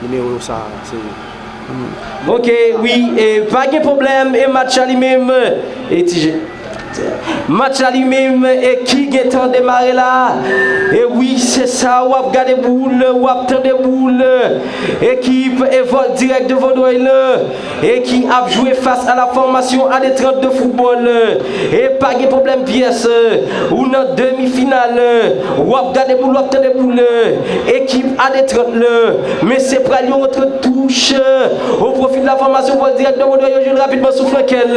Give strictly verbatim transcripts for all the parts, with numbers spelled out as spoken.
Nimewo sa, se. Ok, wi, e pa gen pwoblèm, e match la li menm, e ti je. Match la li menm, e ki gentan demare la. E wi, se sa, w ap gade boul, w ap tande boul. Ekip e Vol Direct de Vaudreuil la, e ki ap jwe fas a la fòmasyon A D trant de foutbòl. E pa gen pwoblèm pyès, ou nan demi final, w ap gade boul, w ap tande boul. Ekip A D trant la, men se pral yon rantre touch o pwofi de la fòmasyon Vol Direct de Vaudreuil, yo jwenn rapidman sou Frankel.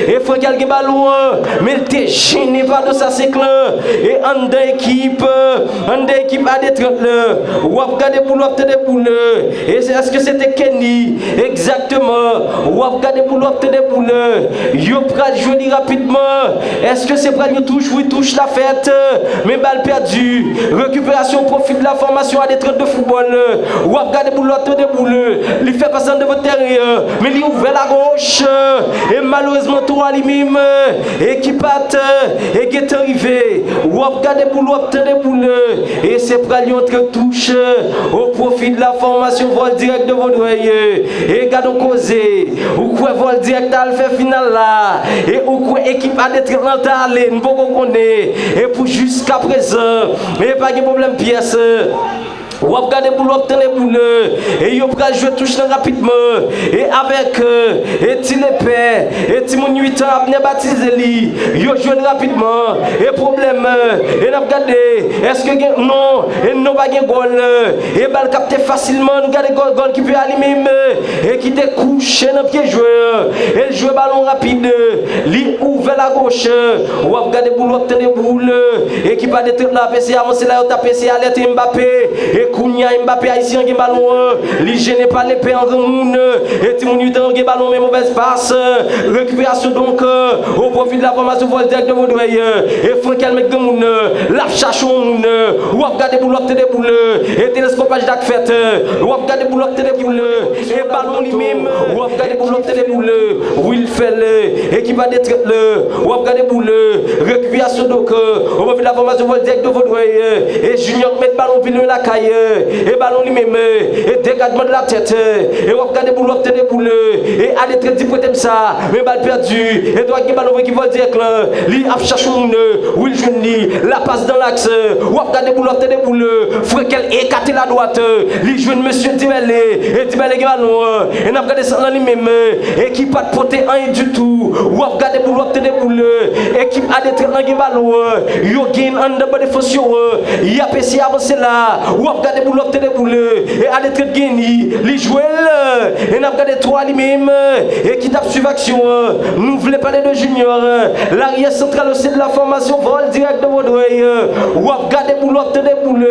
E Frankel gen balon an, men l te jennen pa Dosa Senk lan. E anndan ekip, anndan ekip A D trant la, w ap gade boul, w ap tande boul. E se, èske se te Kenny? Egzakteman. W ap gade boul, w ap tande boul. Yo pral jwe li rapidman. Èske se pral yon touch? Wi, touch la fèt. Men bal pèdi. Rekiperasyon pwofi de la fòmasyon A D trant de foutbòl. W ap gade boul, w ap tande boul. Li fè pas anndan vant tèren an. Men li ouvè lagoch. E malerezman, twa li menm, e ki pa t, e gentan rive. W ap gade boul, w ap tande boul. E se pral yon rantre touch o pwofi de la fòmasyon Vol Direct de Vaudreuil. E gad on koze. Ou kwè Vol Direct al fè final la? E ou kwè ekip A D trant lan ta ale? Nou poko konnen. E pou jiskaprezan, e pa gen pwoblèm pyès. W ap gade boul, w ap tande boul. E yo pral jwe touch lan rapidman. E avèk, e ti lepè, e timoun uit an Abner batize li. Yo jwe l rapidman. E pwoblèm, e n ap gade. Èske gen, non. E non, pa gen gòl. E bal kapte fasilman. Nou gade gòl, gòlkipè a li menm, e ki te kouche nan pye jwè. E l jwe balon rapid. Li ouvè lagoch. W ap gade boul, w ap tande boul. Ekip A D trant la ap eseye avanse la, yo t ap eseye alète Mbappé. E kounye a, Mbappé ayisyen an gen balon an. Li jennen pa lepè an granmoun. E timoun uit an gen balon, men movèz pas. Rekiperasyon donk o pwofi de la fòmasyon Vol Direct de Vaudreuil. E Frankel met granmoun. L ap chache yon moun. W ap gade boul, w ap tande boul. E teleskopaj la k fèt. W ap gade boul, w ap tande boul. E balon li menm. W ap gade boul, w ap tande boul. Wi, l fè l. Ekip A D trant la. W ap gade boul. Rekiperasyon donk o pwofi de la fòmasyon Vol Direct de Vaudreuil. E Junior met balon pi lwen lakay. E balon li menm. E degadman de la tèt. E w ap gade boul, w ap tande boul. E A D trant di prete m sa. Men bal pèdi. E dwa gen balon pou ekip Vol Direct lan. Li ap chache yon moun. Wi, l jwenn li. La pas dan laks. W ap gade boul, w ap tande boul. Frankel ekate la dwat. Li jwenn mesye Dibèle. E Dibèle gen balon an. E n ap gade sant lan li menm. E ki pa t pote anyen ditou. W ap gade boul, w ap tande boul. Ekip A D trant lan gen balon an. Yo gen anndan ban defans yo an. Y ap eseye avanse la. W ap gade boul, w ap tande boul. E A D trant gen li. Li jwe l. E n ap gade twa li menm. E ki t ap swiv aksyon an. Nou vle pale de Junior. Laryè santral osi de la fòmasyon Vol Direct de Vaudreuil. W ap gade boul, w ap tande boul.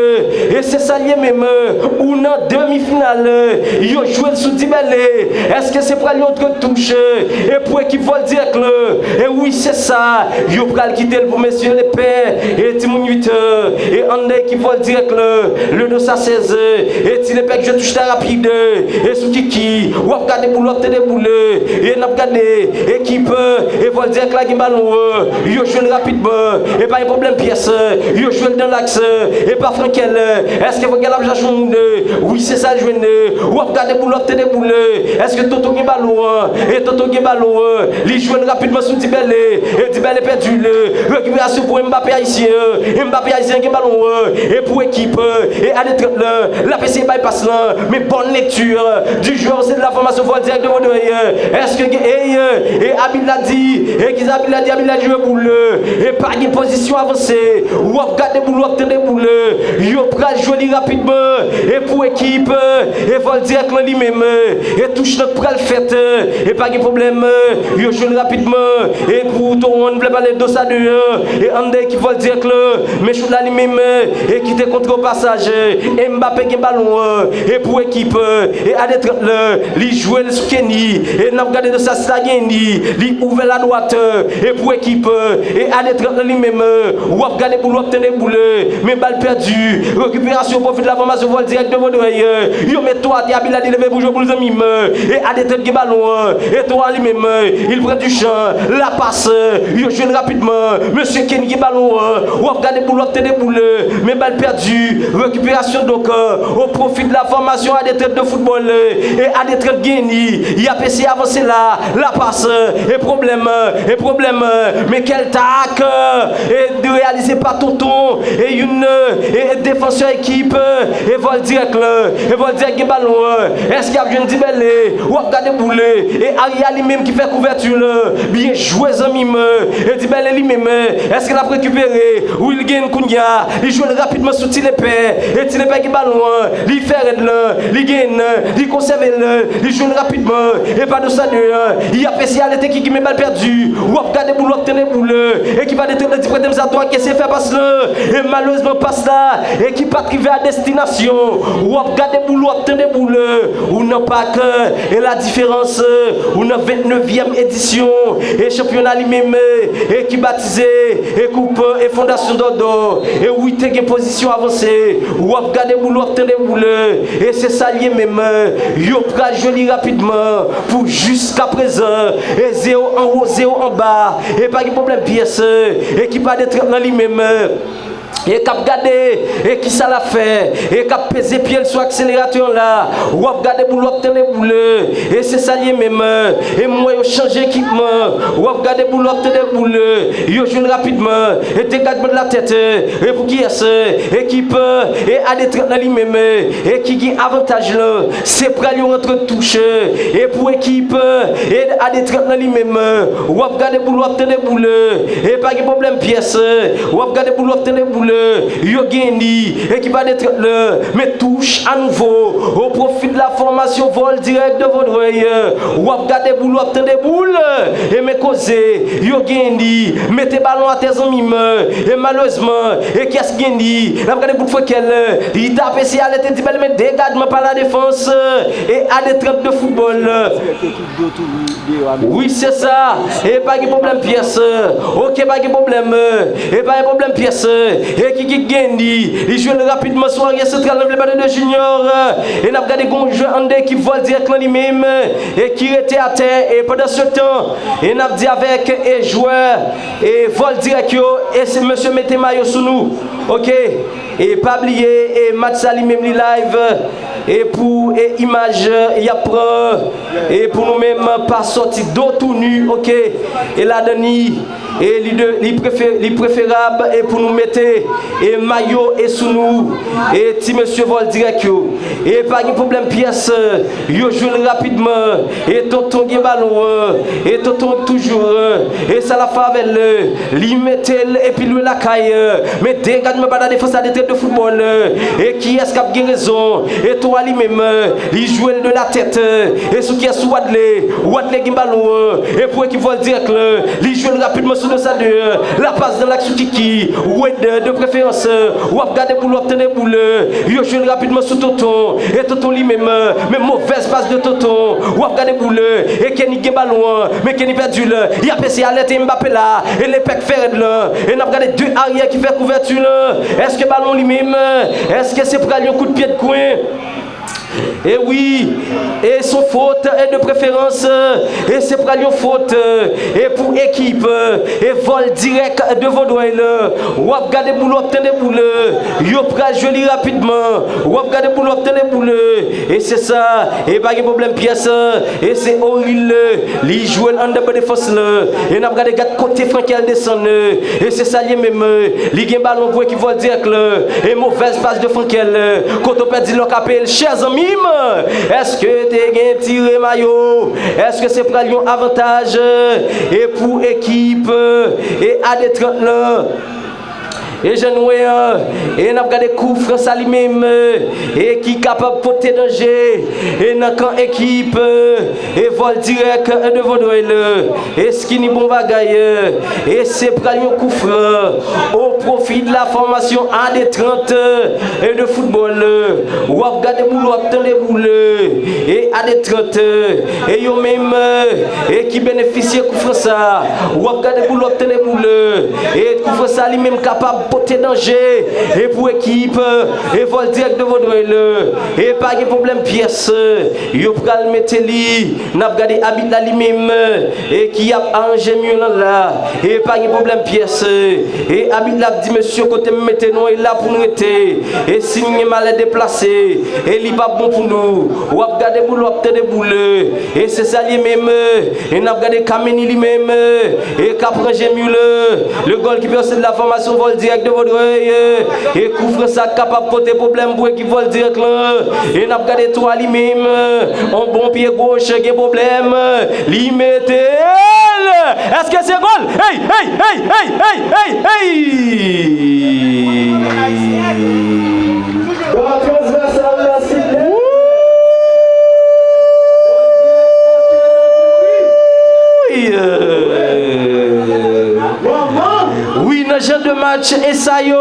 E se sa l ye menm. Ou nan demi final. Yo jwe l sou Dibèle. Èske se pral yon rantre touch? E pou ekip Vol Direct lan. E wi, se sa. Yo pral kite l pou mesye lepè. E timoun uit an. E anndan ekip Vol Direct lan. Le dos a sèz. E ti lepè k jwe touch la rapid. E sou Kiki. W ap gade boul, w ap tande boul. E n ap gade. Ekip. E Vol Direct la gen balon. Yo jwe l rapidman. E pa gen pwoblèm pyès. Yo jwe l dan laks. E pa Frankel. Èske Frankel ap chache yon moun? Wi, se sa l jwenn. W ap gade boul, w ap tande boul. Èske Toto gen balon an? E Toto gen balon an. Li jwe l rapidman sou Dibèle. E Dibèle pèdi l. Rekiperasyon pou Mbappé ayisyen an. Mbappé ayisyen an gen balon an. E pou ekip. E A D trant lan. L ap eseye bay pas lan. Men bòn lekti. Du joueur, se de la fòmasyon Vol Direct de Vaudreuil. Èske gen. E, e Abil la di. E ki sa Abil la di? Abil la di jwe boul. E pa gen pozisyon avanse. W ap gade boul, w ap tande boul. Yo pral jwe li rapidman. E pou ekip. E Vol Direct lan li menm. E touch lan k pral fèt. E pa gen pwoblèm. Yo jwe l rapidman. E pou Towan, vle pale dos a de an. E anndan ekip Vol Direct lan. Men chout la li menm. E ki te kontre o pasaj. E Mbappé gen balon an. E pou ekip. E A D trant lan. Li jwe l sou Kenny. E n ap gade dos a si la gen li. Li ouvè la dwat. E pou ekip. E A D trant Nan li menm, w ap gade boul, w ap tande boul, men bal pèdi. Rekiperasyon, pwofit la fòmasyon, vòl dirèk de Vodrèy. Yo met twa atè, Abilad leve pou jwe boul zanmi m. E a de trant gen balon an. E twa li menm, il pran du chan. La pas, yo jwe l rapidman. Mesye Kenny gen balon an. W ap gade boul, w ap tande boul, men bal pèdi. Rekiperasyon donk, o pwofit la fòmasyon a de trant de foutbòl. E a de trant gen ni. Y ap eseye avanse la. La pas, e pwoblèm, e pwoblèm, men kèl tak, e reyalize pa Tonton, e youn, e defansè ekip, e vòl dirèk la, e vòl dirèk gen balon an, èske y ap jwenn Dibèle, w ap gade boul, e Aria li menm ki fè kouvèti la, byen jwe zanmi m, e Dibèle li menm, èske l ap rekipere, wi l gen kounye a, li jwe l rapidman sou Ti Lepè, e Ti Lepè gen balon an, li fè rèd la, li gen, li konsève l, li jwe l rapidman, e pa de sa de, y ap eseye ale te ki men bal pèdi, w ap gade boul, w ap tande boul, e ki pa de trant nan di prètèm sa tou a ki eseye fè pas la, e malerezman pas la, e ki pa t rive a destinasyon, w ap gade boul, w ap tande boul, ou nan pak, e la diferans, ou nan ventnevyèm edisyon, e chanpyona li menm, e ki batize, e koup, e fondasyon Dòdò, e wi te gen pozisyon avanse, w ap gade boul, w ap tande boul, e se sa l ye menm, yo pral jwe li rapidman, pou jiskaprezan, e zewo anwo, zewo anba, e pa gen pwoblèm pyès, e ki pa de trant nan li menm, e k ap gade, e kisa l ap fè, e k ap peze pye l sou akseleratè an la, w ap gade boul, w ap tande boul, e se sa l ye menm, e m wè yo chanje ekipman, w ap gade boul, w ap tande boul, yo jwe l rapidman, e degajman de la tèt, e pou kiyès, ekip, e a de trant nan li menm, e ki gen avantaj la, se pral yon rantre touche, e pou ekip, e a de trant nan li menm, w ap gade boul, w ap tande boul, e pa gen pwoblèm pyès, w ap gade boul, w ap tande boul, yo gen ni, ekip a de trant la, men touch a nouvo, o pwofit la fòmasyon vòl dirèk de Vodrèy, w ap gade boul, w ap tande boul, e men koze, yo gen ni, mete balon atè zanmi m, e malerezman, e kiyès gen ni, n ap gade bout frekèl, li t ap eseye ale te Dibèle men degajman pa la defans, e a de trant de foutbòl. Wi, se sa. E pa gen pwoblèm pyès. Ok, pa gen pwoblèm. E pa gen pwoblèm pyès. E ki ki gen ni. Li jwe l rapidman sou aryè santral nan vle bate de Junior. E n ap gade gon jwè anndan ekip vòl dirèk lan li menm. E ki rete atè. E pandan se tan, e n ap di avèk e jwè e vòl dirèk yo. E se mesye mete mayo sou nou. Ok. E pa bliye, e match sa li menm li live, e pou e imaj y ap pran, e pou nou menm pa sòti do tou nu, ok. E ladan li, e li de, li prefe, li preferab, e pou nou mete, e mayo, e sou nou, e ti mesye vòl dirèk yo. E pa gen pwoblèm pyès, yo jwe l rapidman, e Tonton gen balon an, e Tonton toujou, e sa l ap fè avè l, li mete l, epi lwe lakay, men degajman pa nan defans la de trant de foutbòl, e kiyès k ap gen rezon, e twa li menm, li jwe l de la tèt, e sou kiyès sou Wadley, Wadley gen balon an, e pou ekip vòl dirèk la, li jwe l rapidman sou de sa de, la pas nan laks sou Kiki, Wade de preferans, w ap gade boul, w ap tande boul, yo jwe l rapidman sou Tonton, e Tonton li menm, men movèz pas de Tonton, w ap gade boul, e Kenny gen balon an, men Kenny pèdi l, y ap eseye alète Mbappé la, e Lepè k fè rèd lan, e n ap gade de aryè ki fè kouvèti lan, èske balon li menm, èske se pral yon kout pye de kwen? E wi, e se yon fot, e de preferans, e se pral yon fot, e pou ekip, e vòl dirèk de Vodrèy la, w ap gade boul, w ap tande boul, yo pral jwe li rapidman, w ap gade boul, w ap tande boul, e se sa, e pa gen pwoblèm pyès, e se Oril, li jwe l anndan ban defans lan, e n ap gade gad kote Frankel desann, e se sa l ye menm, li gen balon pou ekip vòl dirèk lan, e movèz pas de Frankel, kote w pèdi lòk ape l, chè zanmi m, èske te gen tire mayo, èske se pral yon avantaj, e pou ekip, e a de trant lan? E jan nou wè an, e n ap gade kou fran sa li menm, e ki kapab pote danje, e nan kan ekip, e vòl dirèk de Vodrèy la, e Skinny bon bagay, e se pral yon kou fran, o Profit la formation A D trente, euh, et de football, euh, w ap gade boul, w ap tande boul, euh, et A D trente, euh, et yo menm, euh, et ki benefisye kou fran sa, w ap gade boul, w ap tande boul, euh, et kou fran sa li menm kapab pote danje, et pou ekip, euh, et vol direct de Vaudreuil, euh, et pa gen pwoblèm pyès, euh, yo pral mete li. N ap gade abit la li menm, e ki ap aranje mye lan la. E pa gen pwoblèm pyès. E abit la ap di mesye kote m mete nou e la pou n rete. E si n gen malè deplase, e li p ap bon pou nou. W ap gade boul, w ap tande boul. E se sa l ye menm. E n ap gade Kameni li menm. E k ap ranje mye. Le goalkeeper se de la formation vol direct de Vaudreuil. E kou fran sa kapab pote pwoblèm pou ekip vol direct lan. E n ap gade twa li menm. On bon pye goch gen pwoblèm. Li mete l. Èske se gòl? Hey, hey, hey, hey, hey, hey, hey! Bal transvèsal la sifflé. Wi, nan jan de match e sa yo,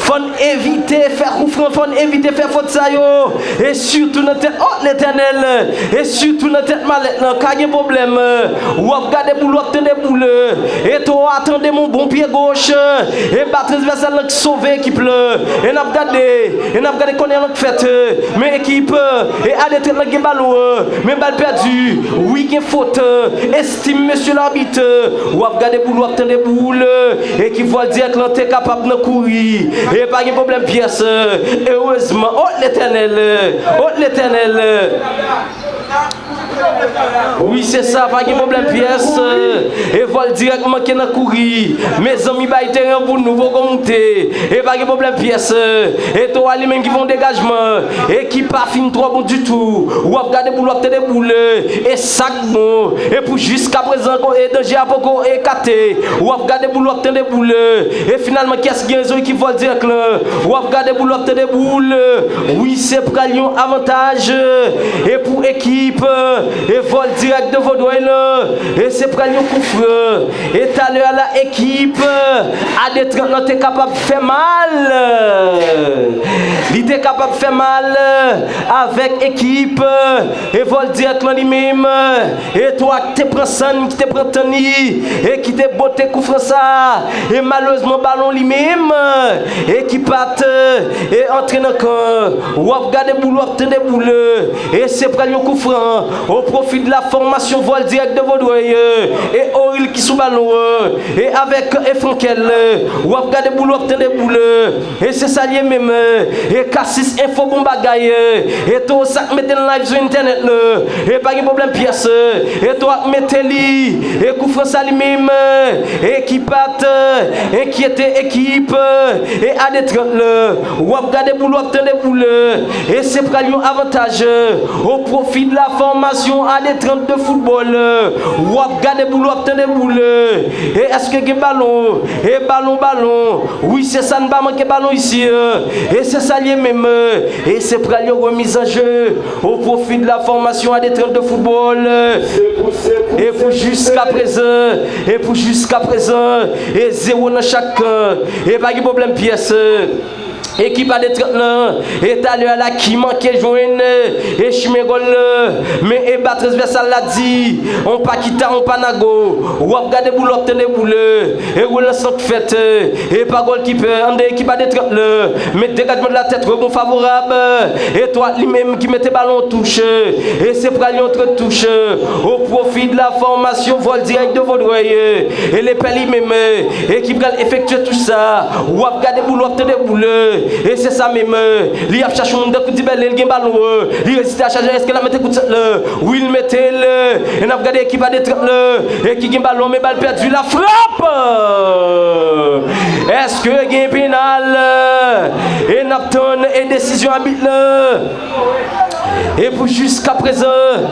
fò n evite fè kou fran, fò n evite fè fot sa yo. E sitou nan tèt, o Letènèl, e sitou nan tèt malèt lan, ka gen pwoblèm. W ap gade boul, w ap tande boul. E to a tande mon bon pye goch. E bal transvèsal lan k sove ekip lan. E n ap gade, e n ap gade kònè lan k fèt. Men ekip, e A D trant lan gen balon. Men bal pèdi. Wi, gen fot. Estim, mesye labit. W ap gade boul, w ap tande boul. Ekip vol direct lan te kapab nan kouri. E pa gen pwoblèm pyès. Erezman. O Letènèl. O Letènèl. Wi, se sa, pa gen pwoblèm pyès. E vol direct manke nan kouri. Mezanmi, bay teren pou nou, poko moute. E pa gen pwoblèm pyès. E to a li menm ki fè yon degajman. E ki pa fin twò bon ditou. W ap gade boul, w ap tande boul. E sa k bon. E pou jiskaprezan, e danje a poko ekate. W ap gade boul, w ap tande boul. E finalman, kiyès ki gen rezon? Ekip vol direct lan. W ap gade boul, w ap tande boul. Wi, se pral yon avantaj. E pou ekip, e vol direct de Vaudreuil lan. E se pral yon kou fran. E talè a la, ekip, e, A D trant lan te kapab fè mal. Li te kapab fè mal avèk ekip, e vol direct lan li menm. E to a k te pran san n, ki te pran tan li, e ki te bote kou fran sa. E malerezman, balon li menm, e ki pa t, e antre nan kan. W ap gade boul, w ap tande boul. E se pral yon kou fran. Au profit de la formation vol direct de Vaudreuil. E Oril ki sou balon. E avèk e Frankel. W ap gade boul, w ap tande boul. E se sa l ye menm. E Kasis Enfo bon bagay. E to sa k mete l live sou entènèt la. E pa gen pwoblèm pyès. E to a k mete li. E kou fran sa li menm. E ki pa t enkyete ekip. E A D trant la. W ap gade boul, w ap tande boul. E se pral yon avantaj. Au profit de la formation A D trant de football. W ap gade boul, w ap tande boul. E èske gen balon? E balon, balon. Wi, se sa, n pa manke balon isi. E se sa l ye menm. E se pral yon remise en jeu au profit de la formation A D trant de football. E pou jiskaprezan, e pou jiskaprezan, e zewo nan chak kan. E pa gen pwoblèm pyès. Ekip A D trant lan, e talè a la ki manke jwenn, e chimen gòl la, men e bal transvèsal la di, on pa kita, on pa nago. W ap gade boul, w ap tande boul, e relans lan k fèt, e pa gòlkipè, anndan ekip A D trant la, men degajman de la tèt, rebon favorab, e to a li menm ki mete balon an touch, e se pral yon antre touch, au profit de la formation vol direct de Vaudreuil, e lepè li menm, e ki pral efektye touch sa. W ap gade boul, w ap tande boul. E se sa menm. Li ap chache moun tankou Dibèle, li gen balon. Li reziste a chaje, èske l ap mete kout sèt la? Wi, l mete l. E n ap gade ekip A D trant la. E ki gen balon, men bal pèdi, la frap! Èske gen penal? E n ap tann e desizyon abit la. E pou jiskaprezan.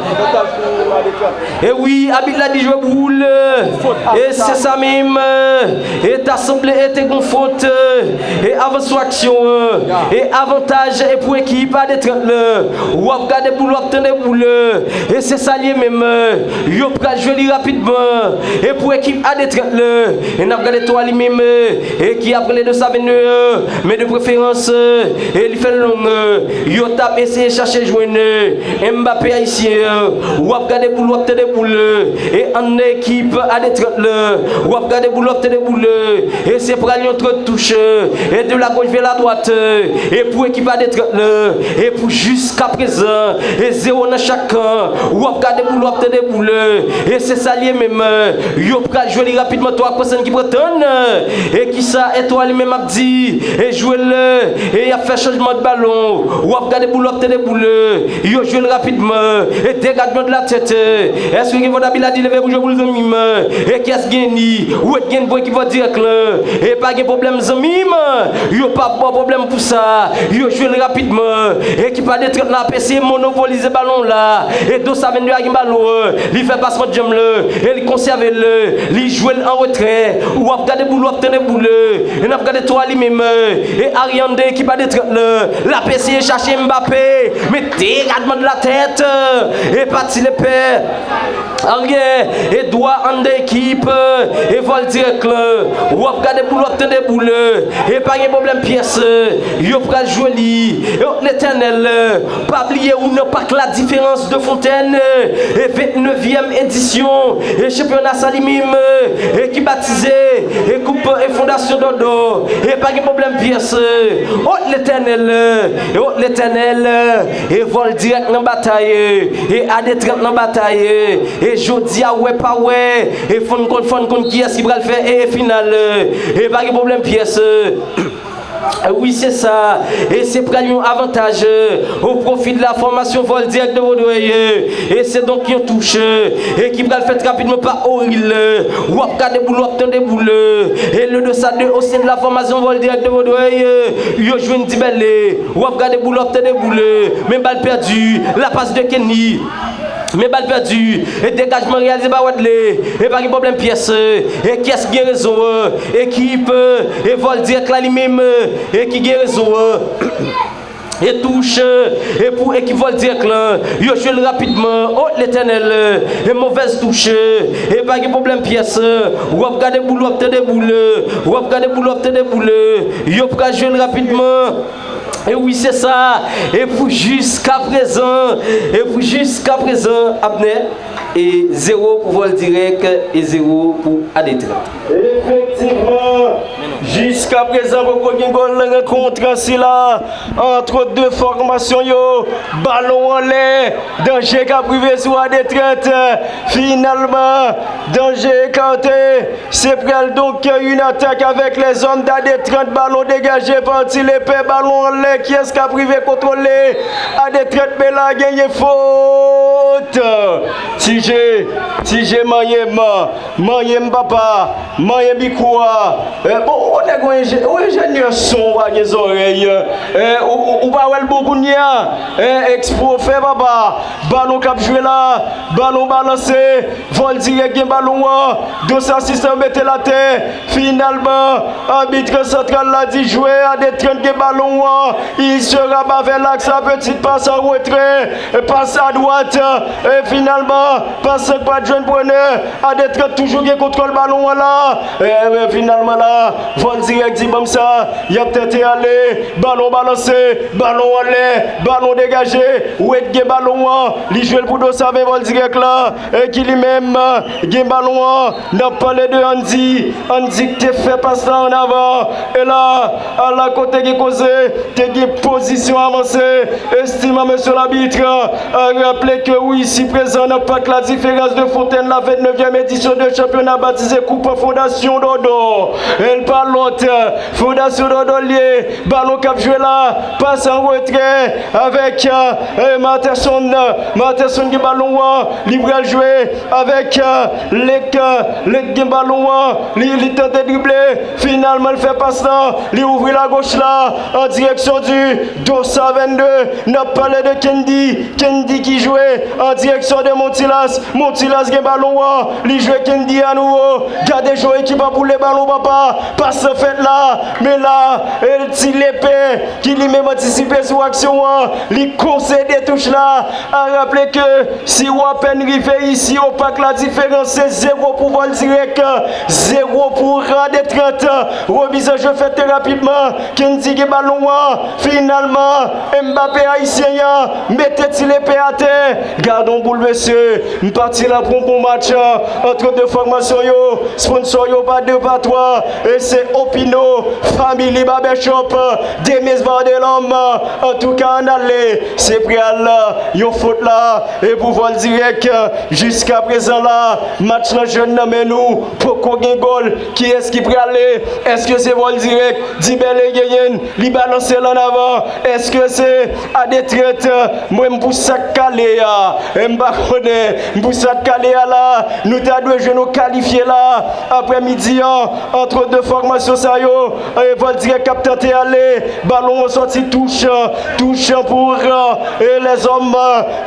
E wi, abit la di jwe boul. E se sa menm. E ta sanble e te gon fot. E avan sou aksyon an. E avantaj e pou ekip A D trant la. W ap gade boul, w ap tande boul. E se sa l ye menm. Yo pral jwe li rapidman. E pou ekip A D trant la. E n ap gade to a li menm. E ki ap rele de sa vennde, men de preferans, e li fè l long. Yo t ap eseye chache jwenn Mbappé ayisyen. W ap gade boul, w ap tande boul. E anndan ekip A D trant la, w ap gade boul, w ap tande boul. E se pral yon trant touch. E de la gauche vers la droite. E pou ekip A D trant la. E pou jiskaprezan, e zewo nan chak kan. W ap gade boul, w ap tande boul. E se sa l ye menm. Yo pral jwe li rapidman, twa konsèn ki pran tann. E kisa Etwa li menm ap di? E jwe l. E y ap fè chanjman de balon. W ap gade boul, w ap tande boul. Yo jwe l rapidman. E dégagement de la tête. Èske gen Van Dabi la di leve pou jwe boul zanmi m? E kiyès gen ni? Wade gen bwen ki pran dirèk lan. E pa gen pwoblèm zanmi m. Yo p ap ba w pwoblèm pou sa. Yo jwe l rapidman. Ekip A D trant la ap eseye monopolize balon la. E Dossa vennde a gen balon an. Li fè pas ant janm lan. E li konsève l. Li jwe l an retrè. W ap gade boul, w ap tande boul. E n ap gade twa li menm. E aryè anndan ekip A D trant la. L ap eseye chache Mbappé. Men dégagement de la tête. E pati lepè. Aryè, e dwa anndan ekip, e vòl dirèk lan. W ap gade boul, w ap tande boul. E pa gen pwoblèm pyès. Yo pral jwe li. E o Letènèl, pa bliye ou nan pak la diferans de Fontaine. E vennnevyèm edisyon. E chanpyona sa li menm. E ki batize. E koup e fondasyon Dòdò. E pa gen pwoblèm pyès. O Letènèl. E o Letènèl. E vòl dirèk nan batay. E A D trant nan batay. E jodi a, wè pa wè. E fò n konn, fò n konn kiyès ki pral fè e final. E pa gen pwoblèm pyès. Wi, se sa. E se pral yon avantaj au profit de la formation Vol Direct de Vaudreuil. E se donk yon touch. E ki pral fèt rapidman pa Oril. W ap gade boul, w ap tande boul. E le Dossa de au sein de la formation Vol Direct de Vaudreuil. Yo jwenn Dibèle. W ap gade boul, w ap tande boul. Men bal pèdi. La passe de Kenny. Men bal pèdi. E dégagement réalisé par Wadley. E pa gen pwoblèm pyès. E kiyès ki gen rezon an? Ekip, e vòl dirèk la li menm. E ki gen rezon an? E touch, e pou ekip vòl dirèk lan. Yo jwe l rapidman. O Letènèl. E movèz touch. E pa gen pwoblèm pyès. W ap gade boul, w ap tande boul. W ap gade boul, w ap tande boul. Yo pral jwe l rapidman. E wi, se sa. E pou jiskaprezan, e pou jiskaprezan, Abner, e zewo pou Vòl Dirèk, e zewo pou A D trant. Efektivman, jiskaprezan, poko gen gòl nan rankont sila ant de fòmasyon yo. Balon anlè, danje k ap rive sou A D trant. Finalman, danje ekate. Se pral donk yon atak avèk lèzòm d'A D trant, balon degaje pa Ti Lepè, balon anlè, kiyès k ap rive kontwole? A D trant, men la genyen fot. Ti Je, Ti Je manyen m, manyen m papa, manyen mikwo a. Eh, bon, ou nèg ou enje-, ou enjenyè son, ou pa gen zòrèy. Eh, ou, ou, ou pa wè l bon kounye a? Eh, ekspo fè papa, balon k ap jwe la, balon balanse. Vòl Dirèk gen balon an. Dos asistan mete l atè. Finalman, abit santral la di jwè A D trant gen balon an. Il se rabat vers l'axe, la petite passe en retrait. Passe à droite. E finalman, pas k pa t jwenn prenè. A D trant toujou gen kontwòl balon an la. E, e finalman la, Vòl Dirèk di ban m sa. Y ap tète ale. Balon balanse. Balon anlè. Balon degaje. Wade gen balon an. Li jwe l pou Dossa, men Vòl Dirèk la. E ki li menm gen balon an. N ap pale de Andy. Andy ki te fè pas la ann avan. E la, ala kote gen koze, te gen pozisyon avanse. Estimable monsieur l'arbitre, a raple ke wi, isi prezan nan pak la diferans de Fontaine la, vennnevyèm edisyon de chanpyona batize Koup Fondasyon Dòdò. El pa lòt, Fondasyon Dòdò l ye. Balon k ap jwe la, pas an retrè avèk, euh, Marterson. Marterson gen balon an, li pral jwe avèk, euh, Lek. Lek gen balon an, li, li tante drible. Finalman, l fè pas lan, li ouvri lagoch la an direksyon di Dossa vennde. N ap pale de Kendy. Kendy ki jwe an direksyon de Montilas. Montilas gen balon an, li jwe Kendy anouvo. Gade jan ekip ap boule balon, papa. Pas fèt la, men la, e, Ti Lepè ki li menm antisipe sou aksyon an, li konsede touch la. A raple ke si w apèn rive isi o Pak Ladiferans, se zewo pou Vòl Dirèk, zewo pou Rad e Trant. Remiz an je fèt trè rapidman. Kendy gen balon an. Finalman, Mbappe ayisyen an mete Ti Lepè atè. Gad on boul, mesye. M pati la pou yon bon match, euh, ant de fòmasyon yo. Sponsò yo pa de, pa twa. E se Opino Family Barbershop, euh, Demes Bardelhomme. Antouka, ann ale. Se pral, euh, yon fot la. E pou Vòl Dirèk, euh, jiska prezan la, match lan jwenn nan men nou. Poko gen gòl. Kiyès ki prale? Èske se Vòl Dirèk? Dibèle genyen l, li balanse l ann avan. Èske se Rad e Trant? Mwen, m pou sa k kale a. E m pa konnen, m pou sa k kale a la. Nou ta dwe jwenn yon kalifye la. Aprèmidi an, ant de fòmasyon sa yo, e Vòl Dirèk k ap tante ale. Balon an sòti touch, touch pou, e lèzòm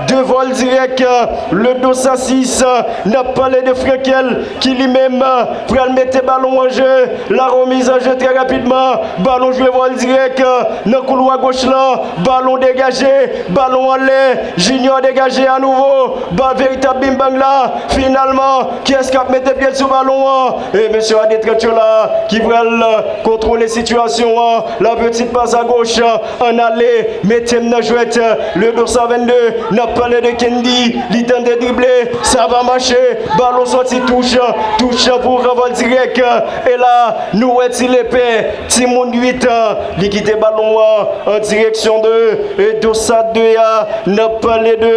de Vòl Dirèk. Le Dossa sis, n ap pale de Frenkel ki li menm pral mete balon an je. La remise en jeu très rapidement. Balon jwe Vòl Dirèk, euh, nan koulwa goch lan. Balon degaje. Balon anlè. Junior degaje anouvo. Ba veritab bimbang la. Finalman, kiyès k ap mete pye l sou balon an? E mesye Rad e Trant yo la ki pral, euh, kontwole sitiyasyon an. La petite passe à gauche. Ann ale. Mete m nan jwèt. Le Dossa vennde. N ap pale de Kendy. Li tante drible. Sa pa mache. Balon sòti touch. Touch pou Vòl Dirèk. E la, nou wè Ti Lepè, timoun uit an, li kite balon an an direksyon de, e, Dossa de a. N ap pale de,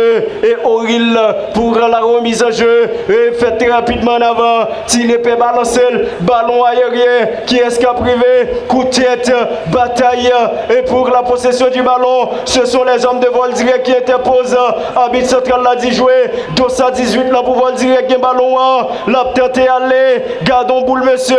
e, Oril pou la remise en jeu. E fèt trè rapidman an avan. Ti Lepè balanse l. Balon ayeryen. Kiyès k ap rive? Kout tèt. Batay. E pour la possession du ballon, ce sont les hommes de Vòl Dirèk qui interposent. Abit santral la di jwe. Dossa dizuit lan pou Vòl Dirèk gen balon an. L ap tante ale. Gad on boul, mesye.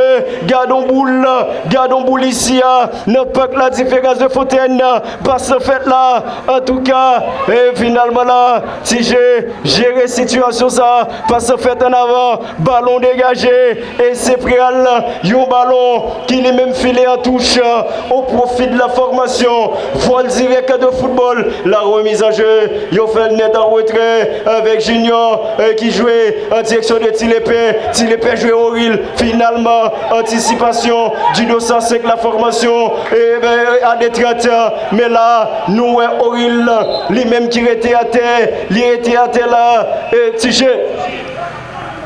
Gad on boul. Gad on boul isi a. Nan Pak Ladiferans de Fontèn. Pas fèt la. Antouka, e finalman la, Ti Je jere sitiyasyon sa. Pas fèt an avan. Balon degaje. E se pral yon balon ki li menm file an touch, euh, au profit de la formation Vòl Dirèk de football. La remise en jeu, yo fè l nèt an retrè avèk Junior, euh, ki jwe an direksyon de Ti Lepè. Ti Lepè jwe Oril. Finalman, antisipasyon du Dossa senk la formation, e, e, a de trant. Men la, nou wè Oril, li menm ki rete atè, li rete atè la. E, Ti Je.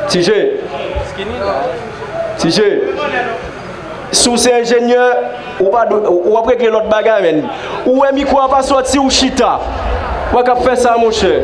Ti Je. Ti Je. Si w se enjenyè, ou pa dwe, ou ap regle lòt bagay, men. Ou wè mikwo a pa sòti, ou chita. Ou pa ka fè sa, monchè.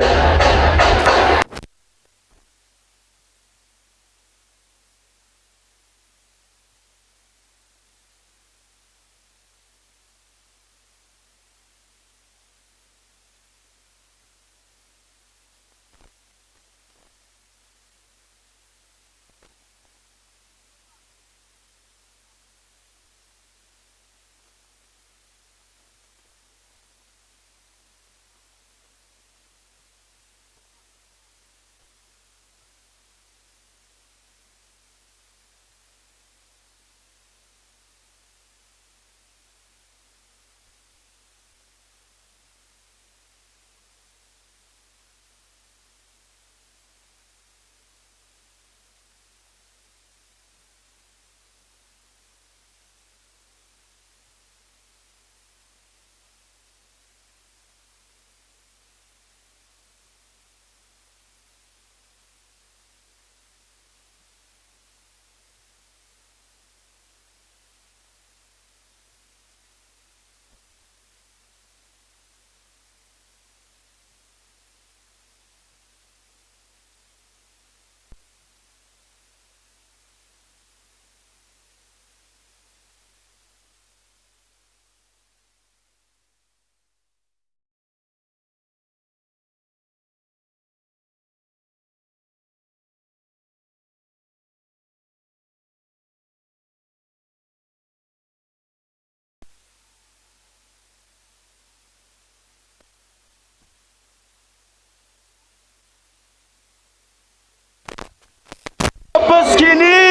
Paskini!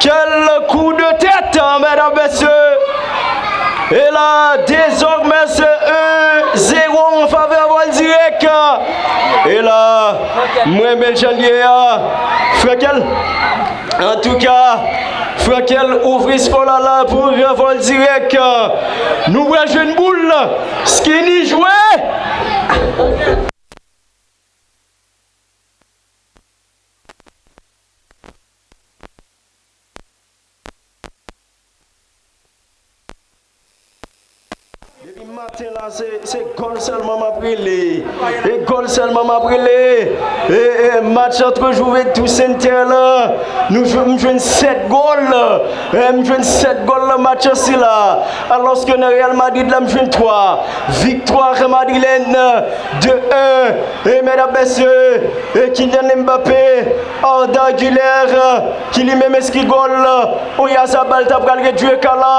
Quel coup de tête, mesdames, messieurs! Et là, désormais, c'est un zéro en faveur Vol Direct. Et là, mwen, Belchandier, Frankel. En tout cas, Frankel ouvri skò la la pou Vol Direct. Nou pral jwenn boul. Skinny jwe. Depi maten la, se, se gòl sèlman m ap rele. E gòl sèlman m ap rele. E, e match antre Juventus Inter la, nou jwe, m jwenn sèt gòl. E m jwenn sèt gòl nan match an sila. Alòske nan Real Madrid la, m jwenn twa. Viktwa madrilèn, de un. E medam, mesye, e Kylian Mbappé, Arda Güler, ki li menm enskri gòl. Oyarzabal ta pral redui eka la.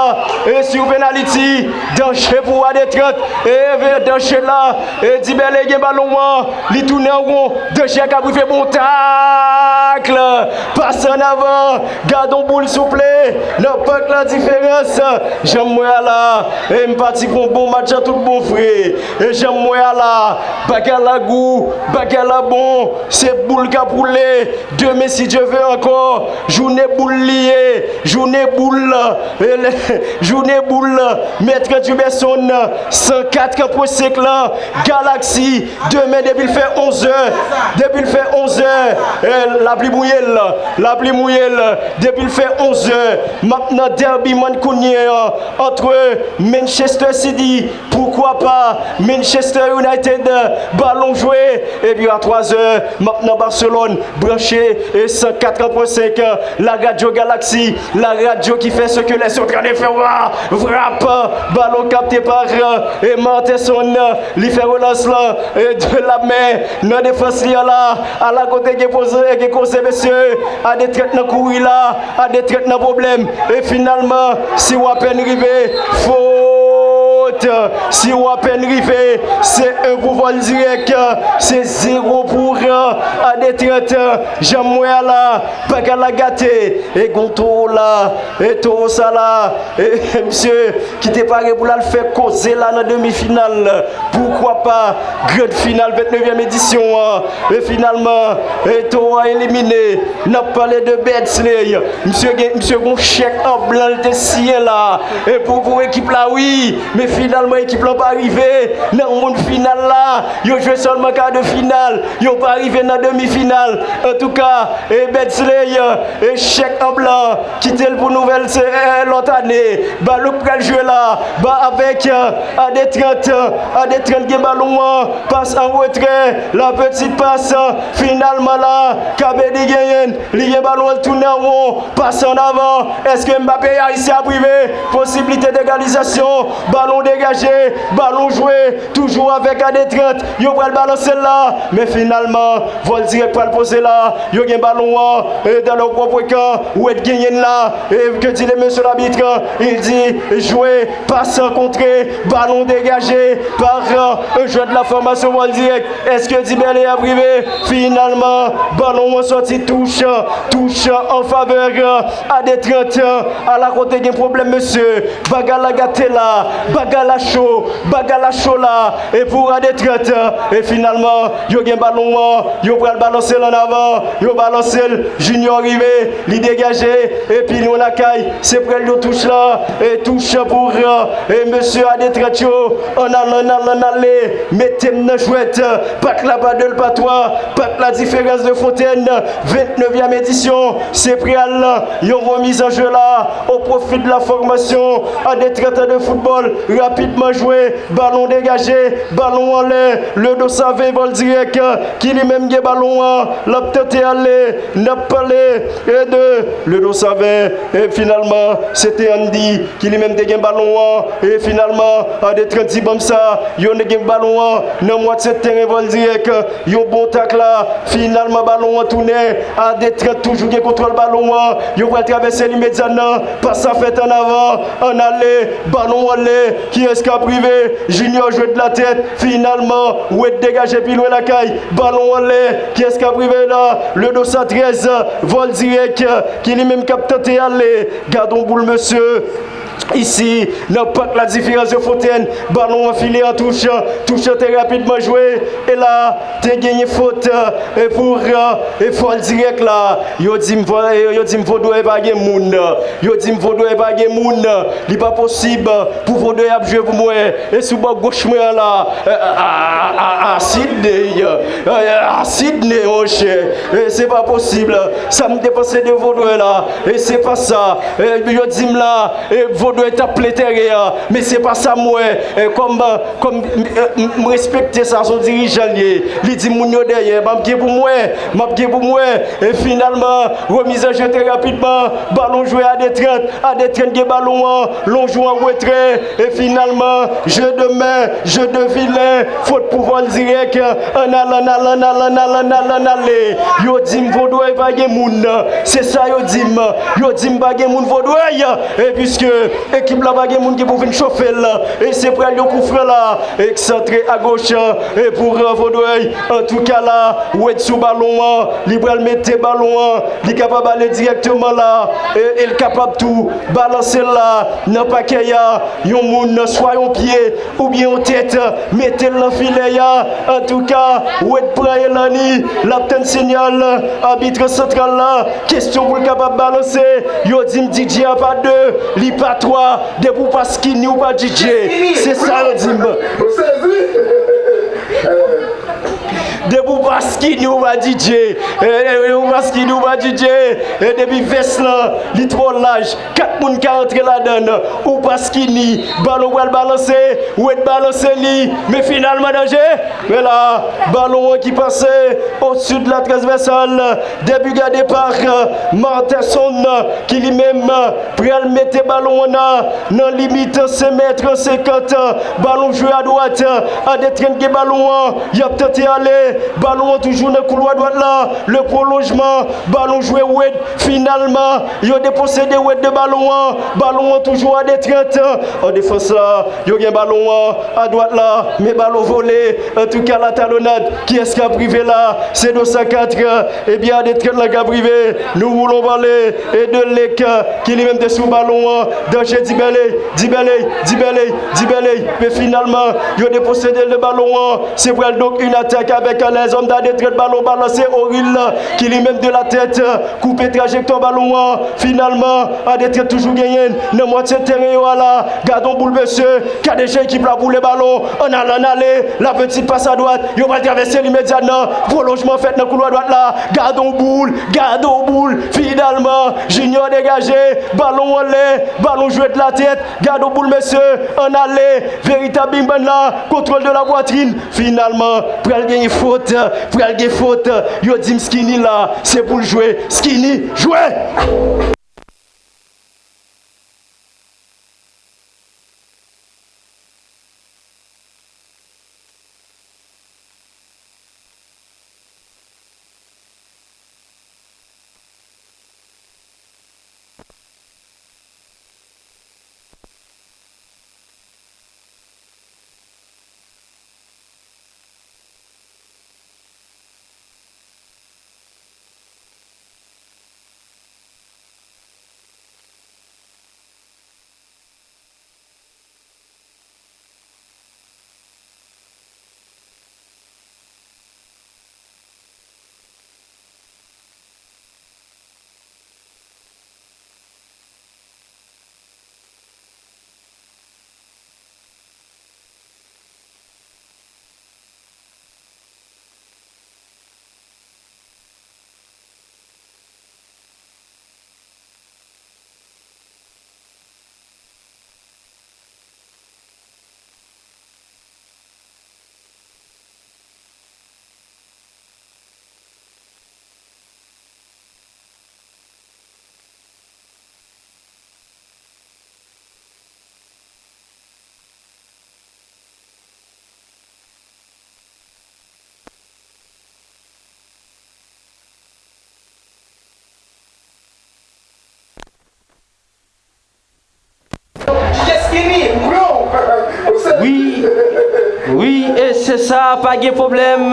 E sou penaliti, danje pou Adetrat. E danje la. E Dibele gen balon an. Li tounen an won. Danje a ka rive, bon takl. Pas an avan. Gad on boul souple. Nan pak la diferans. Jan m wè a la. E m pati pou bon match an tout bon vre. E jan m wè a la. Bagay la gou. Bagay la bon. Se boul k ap woule. Demen, si Dye ve ankò, jounen boul li ye, jounen boul, e, jounen boul, Mèt Duberson, san kat pwen senk lan, Galaxy, demen depi l fè onz è, depi l fè onz è, e, lapli mouye l, lapli mouye l, depi l fè onz è, m ap nan dèbi mankounyen an, antre Manchester City, poukwa pa Manchester United, balon jwe, epi a twa zè, m ap nan Barcelone, branche, e san kat pwen senk, la radio Galaxy, la radio qui fait ce que les autres ne font pas, frap, balon kapte pa, e Martenson, li fè relans lan, e de la men, nan defans li an la, ala kote gen poze, gen koze, mesye, Adetrat nan kouri la, Adetrat nan pwoblèm, e finalman, si w apèn rive, fot, si w apèn rive, se un pou Vol Direct, se zero pou Adetrat, jan m wè a la, bagay la gate, e gon towo la, e towo sa la, e misye ki te pare pou l al fè koze la nan demi final, poukwa pa, grand final vennnevyèm edisyon an, e finalman, e towo a elimine. N ap pale de Bedsley. Misye gen, misye gon chèk an blan l te siyen la. E pou, pou ekip la, wi. Men finalman, ekip lan pa rive nan moun final la. Yo jwe sèlman ka de final. Yo pa rive nan demi final. Antouka, e Bedsley, e chèk an blan. Kite l pou nouvèl se, e, lòt ane. Balon k pral jwe la. Ba avèk, e, Adetrat. Adetrat gen balon an. Pas an retrè. La petite passe. Finalman la. Kabedi genyen. Li gen balon, l tounen an won, pas an avan. Èske Mbappé a reyisi ap rive? Posiblite degalizasyon. Balon degaje, balon jwe, toujou avèk Adetrat. Yo pral balanse l la, men finalman, Vol Direct pral poze la. Yo gen balon an, e, dans leur propre camp. Wade genyen l la, e, que dit le monsieur l'arbitre? Il dit, jouer, passe contrée, balon dégagé par, e, un joueur de la formation Vol Direct. Èske Dibele ap rive? Finalman, balon an sòti touch, touch an favè Adetrat. Ala kote gen pwoblèm, mesye. Bagay la gate la, bagay la cho, bagay la cho la. E pou Adetrat, e finalman, yo gen balon an, yo pral balanse l an avan, yo balanse l, Junior rive, li degaje, epi nou lakay, se prèl yo touch la, e touch pou, e mesye Adetrat yo, ann ale, ann ale, ann ale, mete m nan jwèt, Pak la pa de l pa twa, Pak la diferans de Fontèn, vennnevyèm edisyon, se pral yon remiz an je la, au profit de la formation Adetrat de football, rapidman jwe, balon degaje, balon anlè, Le Dos Savin, vòl dirèk, ki li menm gen balon an, l ap tante ale, n ap pale, e de Le Dos Savin, e finalman, se te Andy, ki li menm te gen balon an, e finalman, a de trant ti banm sa, yo gen balon an, nan mwatye teren, vòl dirèk, yon bon tak la, finalman, balon an tounen, a de trant toujou gen kontwòl balon an, yo pral travèse li medya nan, pas sa fèt an avan, ann ale, balon anlè, kiyès k ap rive, Junior jwe de la tèt, finalman, Wade degaje pi lwen lakay, balon anlè, kiyès k ap rive la, Le Dos Savin trèz, vòl dirèk, ki li menm k ap tante ale, gad on boul mesye, isi, nan pak la diferans de Fontèn, balon an file an touch, touch an te rapidman jwe, e la, te genyen fot, e pou, e vòl dirèk la, yo di m vò-, yo di m Vodwè pa gen moun, yo di m Vodwè pa gen moun, li pa posib pou Vodwè ap jwe pou mwen, e sou bò goch mwen an la, e, a, a, a, a, Sidney, e, a, Sidney, monchè, e se pa posib, sa m te panse de Vodwè la, e se pa sa, e yo di m la, e Vodwè t ap plen teren an, men se pa sa m wè, e kòm, kòm, e, m, m respekte sa, se yon dirijan l ye, li di moun yo dèyè, m ap gen pou m wè, m ap gen pou m wè, e finalman, remiz an jete rapidman, balon jwe a de trant, a de trant gen balon an, lonjou an retrè, e finalman, je de men, je de vilen, fot pou vòl dirèk, ann al, ann al, ann al, ann al, ann al, ann ale, yo di m Vodwè pa gen moun, se sa yo di m, yo di m pa gen moun Vodwè, e piske ekip la pa gen moun ki pou vin chofe l, e se pral yon koufran la, eksantre agoch, e pou Vodwè, antouka la, Wade sou balon an, li pral mete balon an, li kapab ale dirèkteman la, e, e l kapab tou balanse l la, nan pakèy a, yon moun, swa yon pye, oubyen yon tèt, mete l nan filè a, antouka, Wade pran elan li, l ap tann sinyal, abit santral la, kesyon pou l kapab balanse, yo di m D J a pa de, li pa twa, depi w pa skinny ou pa D J, se sa yo di m. Depi w pa skinny ou pa D J, e, e, depi w pa skinny ou pa D J, e, depi vès lan, li twò laj, kat moun ka antre ladann, ou pa skinny, balon pral balanse, Wade balanse li, men finalman danje, men la, balon an ki pase, au sud la transversale, début de départ, Martenson, ki li menm, pral mete balon an nan, nan limit senk mèt senkant. Balon jwe adwat. Adetren gen balon an. Y ap tante ale. Balon an toujou nan koulwa dwat la. Le prolonjman. Balon jwe Wade. Finalman, yo deposede Wade de balon an. Balon an toujou Adetren. An defans la, yo gen balon an adwat la. Men balon vole. Antouka, la talonnade. Kiyès k ap rive la? Se Dosa kat. Ebyen, Adetren la k ap rive. Nou woule, on bale. E de Lek, ki li menm te sou balon an. Danje Dibèley, Dibèley, Dibèley, Dibèley. Men finalman, yo deposede l de balon an. Se pral donk yon atak avèk lèzòm d'Adetren. Balon balanse, Oril, ki li menm de la tèt, koupe trajektwa balon an. Finalman, Adetren toujou genyen l nan mwatye teren yo a la. Gad on boul, mesye. Gade jan ekip la boule balon. Ann ale, ann ale. La petite passe à droite. Yo pral travèse l imedyatman. Pwolonjman fèt nan koulwa dwat la. Gad on boul. Gad on boul. Finalman, Junior degaje. Balon anlè. Balon jwe de la tèt. Gad on boul, mesye. Ann ale. Veritab big man la. Kontwòl de la pwatrin. Finalman, pral genyen fot. Pral gen fot. Yo di m Skinny la. Se pou l jwe. Skinny, jwe! Se sa, pa gen pwoblèm.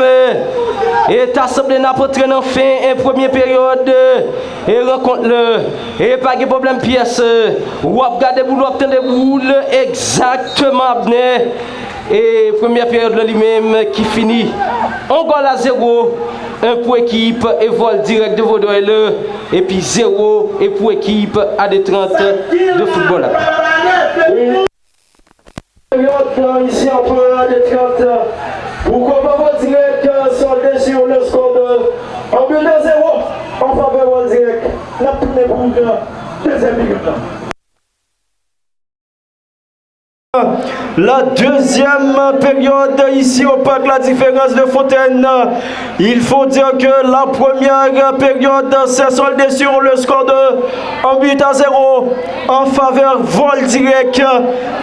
E ta sanble n ap antre nan fen, e, premye peryòd, e, rankont la. E pa gen pwoblèm pyès. W ap gade boul, w ap tande boul. Egzakteman, Abner. E premyè peryòd la li menm ki fini. On gòl a zewo, en pou ekip e Vòl Dirèk de Vodrèy la, epi zewo e pou ekip A D trant de foutbòl la. Peryòd isi an pou A D trant. Pou Kopa Vòl Dirèk, sòlde sou le skò de un but à zéro an favè Vòl Dirèk. N ap tounen pou dezyèm peryòd la. La deuxième période ici au parc La Différence de Fontaine. Il faut dire que la première période s'est soldée sur le score de un but à zéro en faveur Vol Direct.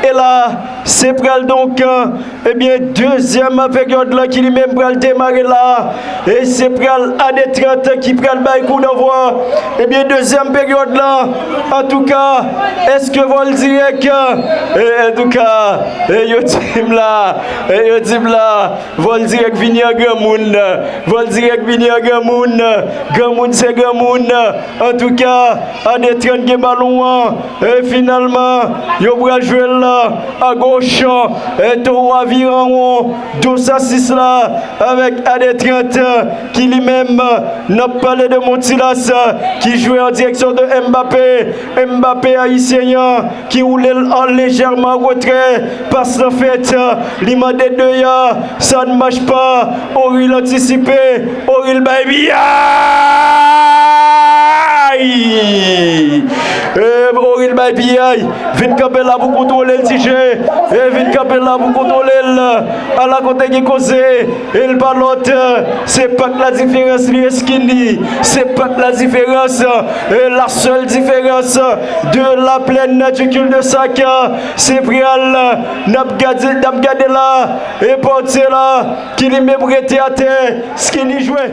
Et là, c'est pral donc, euh, eh bien, deuxième période là qui lui-même pral démarrer là. E se pral A D trant ki pral bay kou danvwa. Ebyen, dezyèm peryòd la, antouka, èske Vòl Dirèk, e, antouka, e, yo di m la, e, yo di m la, Vòl Dirèk vini an granmoun, Vòl Dirèk vini an granmoun, granmoun se granmoun, antouka, A D trant gen balon an, e finalman, yo pral jwe l a goch, e towo a vire an won, dos a sis la, avèk A D trant, ki li menm, n ap pale de Montilas, ki jwe an direksyon de Mbappé. Mbappé ayisyen an, ki woule l an lejèman an retrè, pas lan fèt, li mande de ya, sa n mach pa, Oril antisipe, Oril bay piyay! E, Oril bay piyay, vin kanpe la pou kontwole l, T J. E, vin kanpe la pou kontwole l. Ala kote gen koze. E l pa lòt, se Pak La Diferans li, Skinny. Se Pak La Diferans, e, la seule différence de la plaine du cul-de-sac. Se pral, n ap gade, n ap gade la, e pòtye la, ki li menm rete atè, Skinny jwe.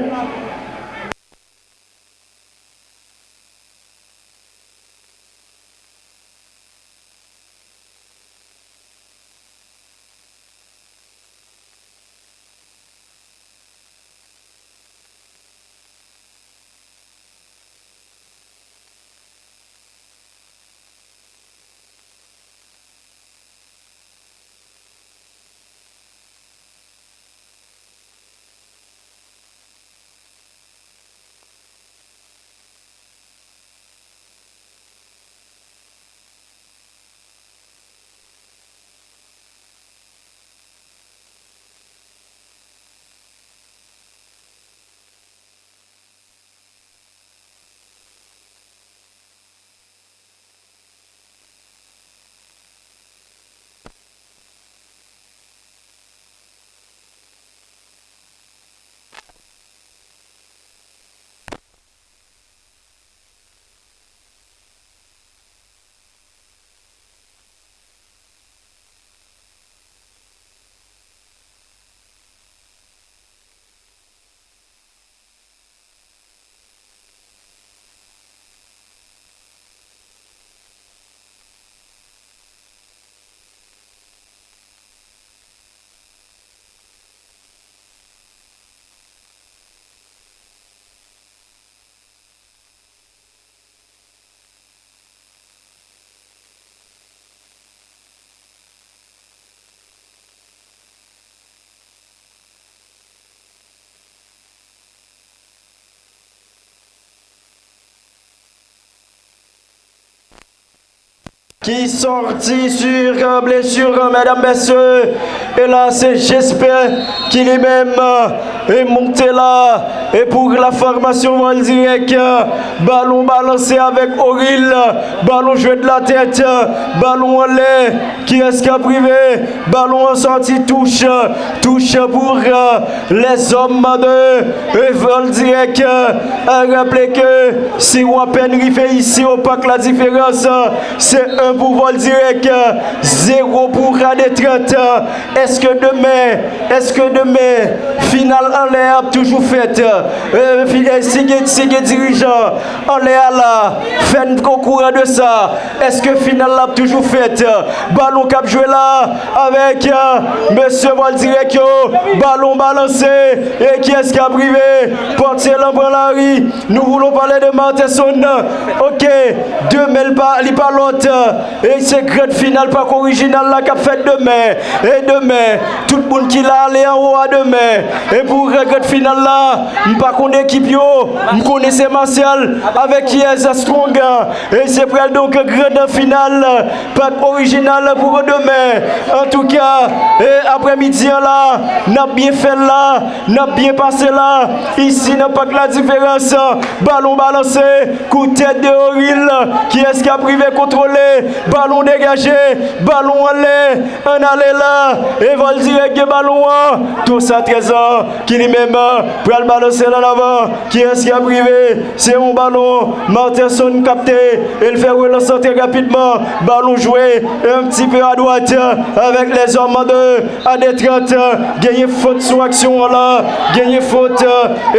Ki sòti sur, euh, blessure, euh, medam, mesye. E la, se Jesper ki li menm, euh, e monte la. E pou la fòmasyon Vòl Dirèk, euh, balon balanse avèk Oril. Balon jwe de la tèt, euh, balon anlè. Kiyès k ap rive? Balon an sòti touch, touch pour, euh, les hommes de, euh, Vòl Dirèk. A raple ke si w apèn rive isi o Pak La Diferans, se un Pou Vòl Dirèk, zewo pou Radetrat. Èske demen, èske demen, final anlè a ap toujou fèt? E, fi-, e, si gen, si gen dirijan anlè a la, fè n okouran de sa. Èske final la ap toujou fèt? Balon k ap jwe la avèk, e, mesye Vòl Dirèk yo. Balon balanse. E kiyès k ap rive? Pòtye lan pran lari. Nous voulons parler de Martinson. Ok. Demen, li pa, li pa lòt. E se grand final Parc Original la k ap fèt demen. E demen, tout moun ki la ale anwo a demen. E pou grand final la, m pa konn ekip yo. M konnen se Martial avèk kiyès Strong. E se pral donk grand final Parc Original pou demen. Antouka, e aprèmidi an la, n ap byen fè l la. N ap byen pase la, isi nan Pak Ladiferans. Balon balanse, kout tèt de Oril. Kiyès k ap rive kontwole? Balon degaje, balon anlè, ann ale la. E Vòl Dirèk gen balon an. Tosa trèz an, ki li menm pral balanse l ann avan. Kiyès k ap rive? Se yon balon Martinson kapte. E l fè relans lan trè rapidman. Balon jwe un petit peu à droite avec les hommes de A D trant, genyen fot sou aksyon an la. Genyen fot, e,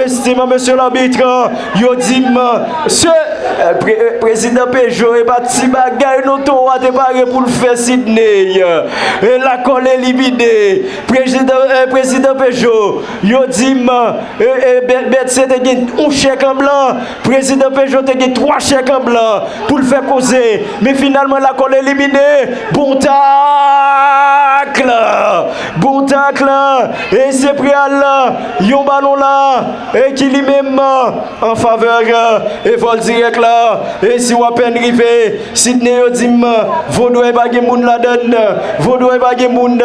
estiman mesye labit, yo di m, se, e, pre-, e, prezidan Pejo, e pa ti bagay non, Towa te pare pou l fè Sidney. E, Lakòl elimine. Prezidan, e, prezidan Pejo, yo di m, e, e, Bè-, Bètse te gen yon chèk an blan. Prezidan Pejo te gen twa chèk an blan pou l fè koze, men finalman Lakòl elimine. Bon takl! Bon takl! E se pral yon balon la, e ki li menm an favè, e Vòl Dirèk la. E si w apèn rive, Sidney yo di m, Vodwèy pa gen moun ladann. Vodwèy pa gen moun.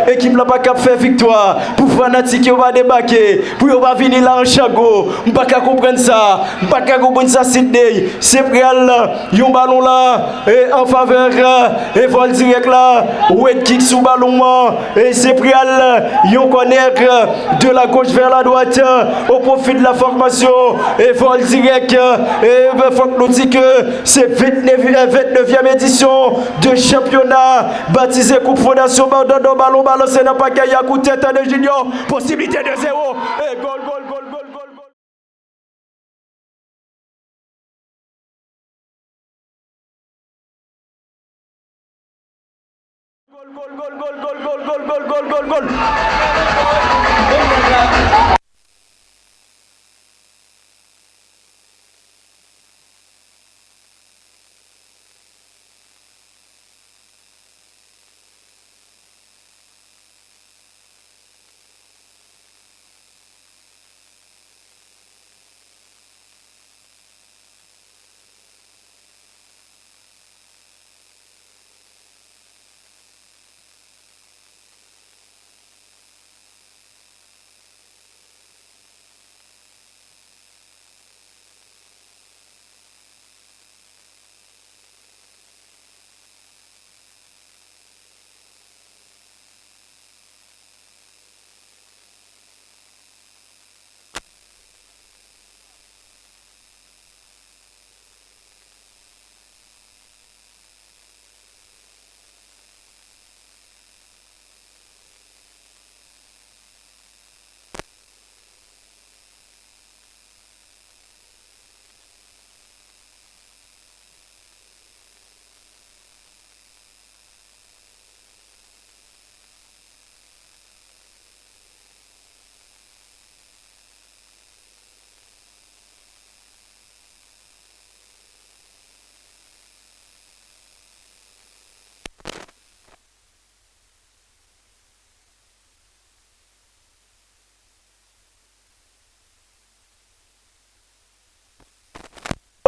Ekip la pa kab fè viktwa pou fanatik yo pa debake, pou yo pa vini la an chango. M pa ka konprann sa. M pa ka konprann sa, Sidney. Se pral yon balon la, e, an favè, e, Vòl Dirèk la. Red kick sou balon an. E se pral yon kònè de la gauche vers la droite au profit de la formation. E Vòl Dirèk, e, fòk nou di ke se vennevye, vennevye edisyon de chanpyona batize Koup Fondasyon Bardando. Balon balanse nan pakèt a, kout tèt de Junior. Posiblite de zewo. E gòl, gòl, gòl, gòl, gòl, gòl. Gòl, gòl, gòl, gòl.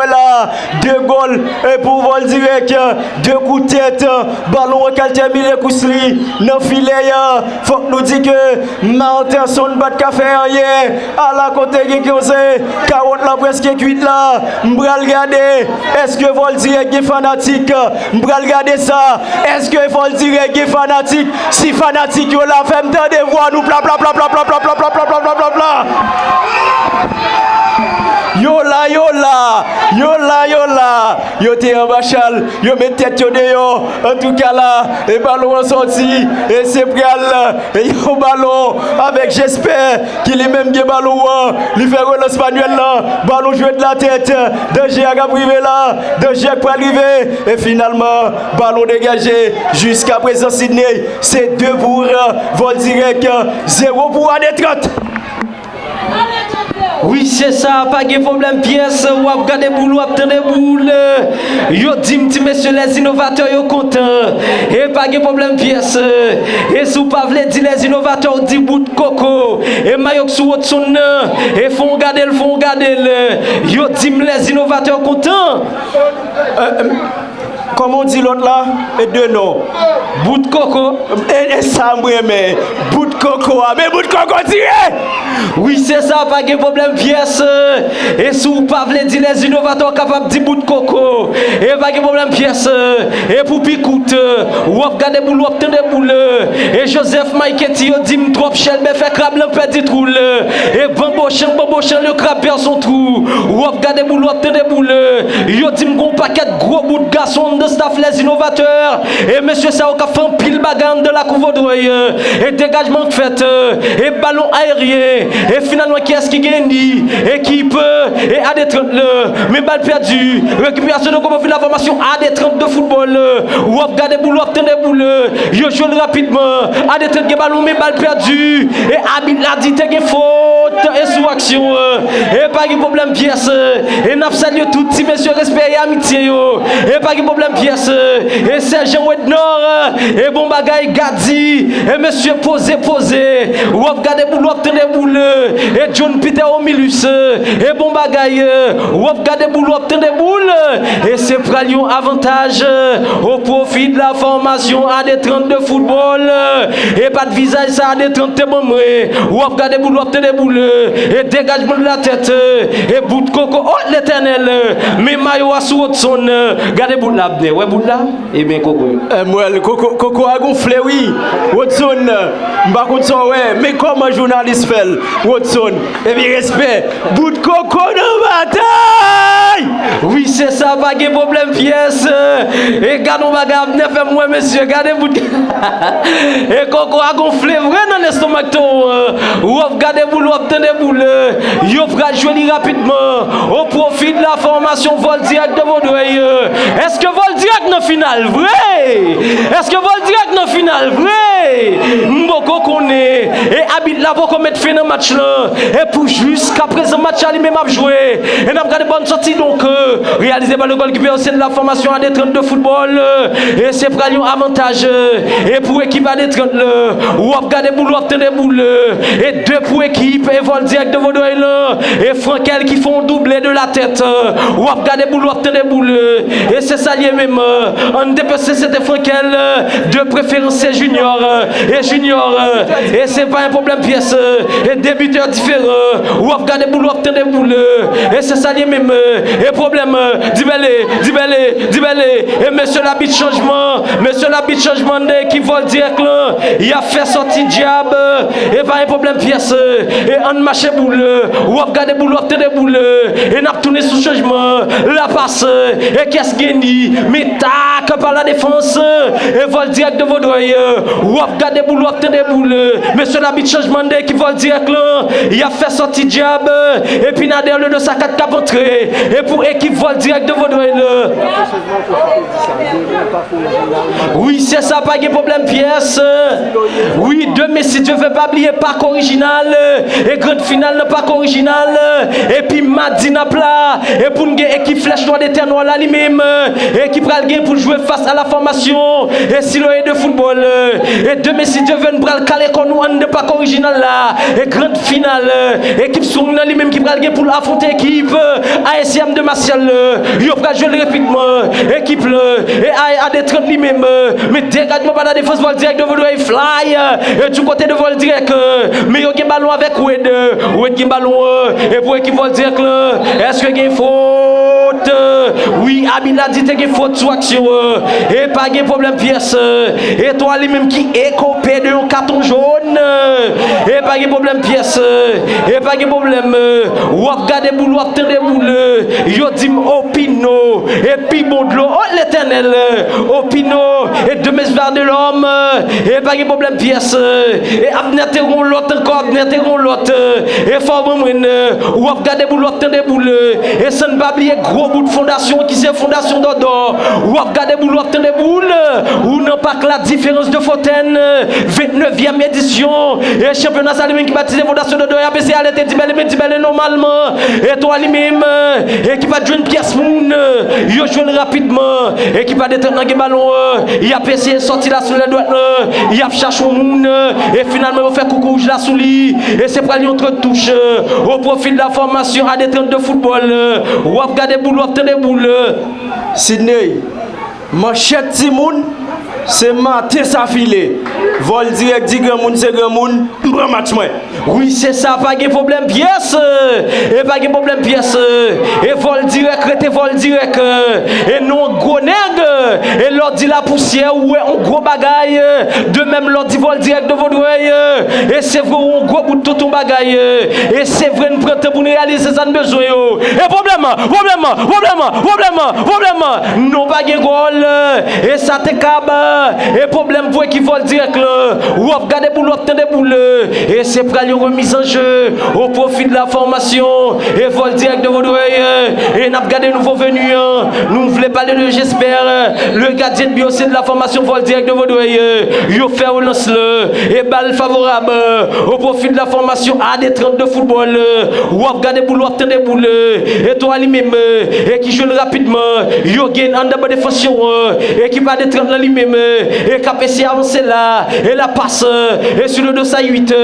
Wè la, de gòl, e, pou Vòl Dirèk, de kout tèt, balon an k al tèmine kous li nan filè a. Fòk nou di ke Martinson pa t ka fè anyen. Ala kote gen koze, kawòt la prèske kwit la. M pral gade, èske Vòl Dirèk gen fanatik? M pral gade sa. Èske Vòl Dirèk gen fanatik? Si fanatik yo la, fè m tande vwa nou, pla, pla, pla. Yo la, yo la. Yo la, yo la, yo te anba chal, yo met tèt yo deyò. Antouka la, e balon an sòti, e se pral, e yon balon avèk Jesper ki li menm gen balon an, li fè relans Manuel lan, balon jwe de la tèt, danje a k ap rive la, danje a k pral rive, e finalman, balon degaje, jiska prezan Sidney, se de pou Vòl Dirèk, zewo pou Adetran. Wi, se sa, pa gen pwoblèm pyès, w ap gade boul, w ap tande boul. Yo di m ti mesye lèzinovatè yo kontan. E pa gen pwoblèm pyès. E si w pa vle di lèzinovatè, w di bout koko. E mayo k sou Watson nan. E fò w gade l, fò w gade l. Yo di m lèzinovatè yo kontan. Kòman w di lòt la? E de non. Bout koko. E, e sa m renmen. Bout koko a. Men bout koko tire! Wi, se sa, pa gen pwoblèm pyès. E si w pa vle di lèzinovatè, w kapab di bout koko. E pa gen pwoblèm pyès. E pou pi kout, w ap gade boul, w ap tande boul. E Joseph Maiketi yo di m twòp chèlbè fè krab lan pèdi twou l. E banbochan, banbochan, le crabe perd son trou. W ap gade boul, w ap tande boul. Yo di m gon pakèt gwo bout gason anndan staff lèzinovatè. E mesye sa yo k ap fè anpil bagay anndan lakou Vodrèy. E degajman k fèt. E balon ayeryen. E finalman, kiyès ki genyen li? Ekip, e Adetran lan. Men bal pèdi. Rekiperasyon de Gobofil la fòmasyon Adetran de foutbòl. W ap gade boul, w ap tande boul. Yo jwe l rapidman. Adetran gen balon, men bal pèdi. E abit la di te gen fot. E sou aksyon. E pa gen pwoblèm pyès. E n ap salye tout ti mesye, respè e amitye yo. E pa gen pwoblèm pyès. E Sèjan Wednor. E bon bagay, Gadi. E mesye poze, poze. W ap gade boul, w ap tande boul. E John Peter Omilus. E bon bagay. W ap gade boul, w ap tande boul. E se pral yon avantaj. O pwofi de la fòmasyon Adetran de foutbòl. E pa t vizaj sa Adetran te ban mwen. W ap gade boul, w ap tande boul. E degajman de la tèt. E bout koko. O Letènèl. Men mayo a sou Watson. Gade bout la, Abner. Wè bout la? Ebyen, koko. M wè l, koko, koko a gonfle, wi. Watson, m pa konn sa w wè, men kòman jounalis fè l? Watson, ebyen, respè. Bout koko nan batay! Wi, se sa, pa gen pwoblèm pyès. E gade yon bagay Abner fè m wè, mesye. Gade bout. E koko a gonfle vre nan lestomak toro an. W ap gade boul, w ap tande boul. Yo pral jwe li rapidman. O pwofi de la fòmasyon Vòl Dirèk de Vodrèy. Èske Vòl Dirèk nan final vre? Èske Vòl Dirèk nan final vre? M poko konnen. E abit la poko met fen nan match lan. E pou jiskaprezan match la li menm ap jwe. E n ap gade bòn sòti donk. Reyalize pa le gòlkipè, se de la fòmasyon Adetran de foutbòl. E se pral yon avantaj. E pou ekip Adetran lan. W ap gade boul, w ap tande boul. E de pou ekip e Vòl Dirèk de Vodrèy lan. E Frankel ki fè yon double de la tèt. W ap gade boul, w ap tande boul. E se sa l ye menm. Ann depese se te Frankel. De preferans se Junior. E Junior. E se pa yon pwoblèm pyès. E de bitè diferan. W ap gade boul, w ap tande boul. E se sa l ye menm. E pwoblèm. Dibèle, Dibèle, Dibèle. E mesye labit chanjman. Mesye labit chanjman de ekip Vòl Dirèk lan. Y ap fè sòti dyab. E pa yon pwoblèm pyès. E ann mache boul. W ap gade boul, w ap tande boul. E n ap tounen sou chanjman. Lapas. E kiyès gen li? Men tak pa la defans. E Vòl Dirèk de Vodrèy. W ap gade boul, w ap tande boul. Mesye labit chanjman de ekip Vòl Dirèk lan. Y ap fè sòti dyab. Epi Nader le de sa kat k ap antre. E pou ekip Vòl Dirèk de Vodrèy lan. Wi, se sa, pa gen pwoblèm pyès. Wi, demen, si Dye vle, pa bliye pak orijinal. E grand final nan pak orijinal. Epi madi n ap la. E pou n gen ekip Flèch Nwa de Tè Nwa la li menm. E ki pral gen pou l jwe fas a la fòmasyon. E Siloye de foutbòl. E demen, si Dye vle, n pral kale kò nou anndan pak orijinal la. E grand final. Ekip Strong nan li menm ki pral gen pou l afwonte ekip A S M de Masyal. Yo pral jwe l rapidman. Ekip la. E A, Adetran li menm. Men degajman pa la defans Vòl Dirèk de Vodrèy fly. E du kote de Vòl Dirèk. Men yo gen balon avèk Wade. Wade gen balon. E pou ekip Vòl Dirèk lan. Èske gen fot? Wi, abit la di te gen fot sou aksyon an. E pa gen pwoblèm pyès. Etwal li menm ki ekope de yon katon jòn. E pa gen pwoblèm pyès. E pa gen pwoblèm. W ap gade boul, w ap tande boul. Yo di m Opino. E pi bon dlo. O Letènèl. Opino. E de mes vers de l'homme. E pa gen pwoblèm pyès. E Abner te gon lòt ankò, Abner te gon lòt. E fò w ban mwen, w ap gade boul, w ap tande boul. E san n pa bliye gwo bout fondasyon ki se Fondasyon Dòdò. W ap gade boul, w ap tande boul. Ou nan pak La Différence de Fontaine, vennnevyèm edisyon. E chanpyona sa li menm ki batize Fondasyon Dòdò, y ap eseye ale te dibèle, men dibèle nòmalman. Etwal li menm, e ki pa t jwenn pyès moun. Yo jwenn rapidman. E ki pa detrant nan gen balon. Y ap eseye sòti la sou lè dwèt lan. Y ap chache yon moun. E finalman, yo fè koukouwouj la sou li. E se pral yon trant touch. Au profit de la formation A deux trente de football. W ap gade boul, w ap tande boul. Sidney, manchèt timoun, se maten sa file. Vòl dirèk di granmoun se granmoun, m pran match mwen. Wi, se sa, pa gen pwoblèm pyès. E pa gen pwoblèm pyès. E vòl dirèk, rete vòl dirèk. E non, gwo nèg. E lè w di lapousyè, ou wè yon gwo bagay. De menm, lè w di vòl dirèk de Vodrèy. E se vre, ou yon gwo bout tonton bagay. E se vre, n pran tan pou n reyalize sa n bezwen yo. E pwoblèm, pwoblèm, pwoblèm, pwoblèm, pwoblèm. Non, pa gen gòl. E sa te kab. E pwoblèm pou ekip vòl dirèk lan. W ap gade boul, w ap tande boul. E se pral yon remiz an je. Au profit de la formation. E vòl dirèk de Vodrèy. E n ap gade nouvo venu an. Nou vle pale de Jesper. Le gadyen de bi osi de la formation vòl dirèk de Vodrèy. Yo fè relans lan. E bal favorab. Au profit de la formation A deux trente de football. W ap gade boul, w ap tande boul. Etwal li menm. E ki jwe l rapidman. Yo gen anndan ban defansyon an. Ekip A deux trente lan li menm. E k ap eseye avanse la. E la pas. E sou le dos a uit.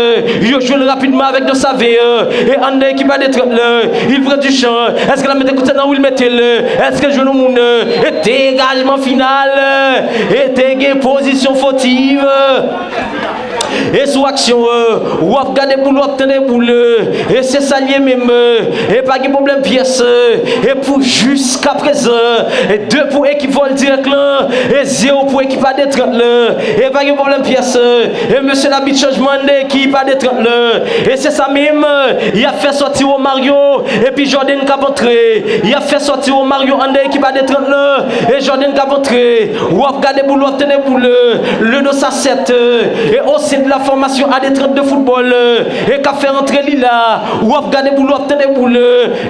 Yo jwe l rapidman avèk dos a ven. E anndan ekip A deux trente lan. Il prend du champ. Èske l ap mete kout tèt nan wi l mete l? Èske l jwenn yon moun? E degajman final. E te gen pozisyon fotiv. E sou aksyon, w ap gade boul, w ap tande boul. E se sa l ye menm. E pa gen pwoblèm pyès. E pou jiskaprezan, e de pou ekip vòl dirèk lan. E zewo pou ekip A deux trente lan. E pa gen pwoblèm pyès. E mesye labit chanjman de ekip A deux trente lan. E se sa menm. Y ap fè sòti Romario. Epi Jordan k ap antre. Y ap fè sòti Romario anndan ekip A deux trente lan. E Jordan k ap antre. W ap gade boul, w ap tande boul. Le dos a sèt. E au sein de la formation A deux trente de football. E k ap fè rantre li la. W ap gade boul, w ap tande boul.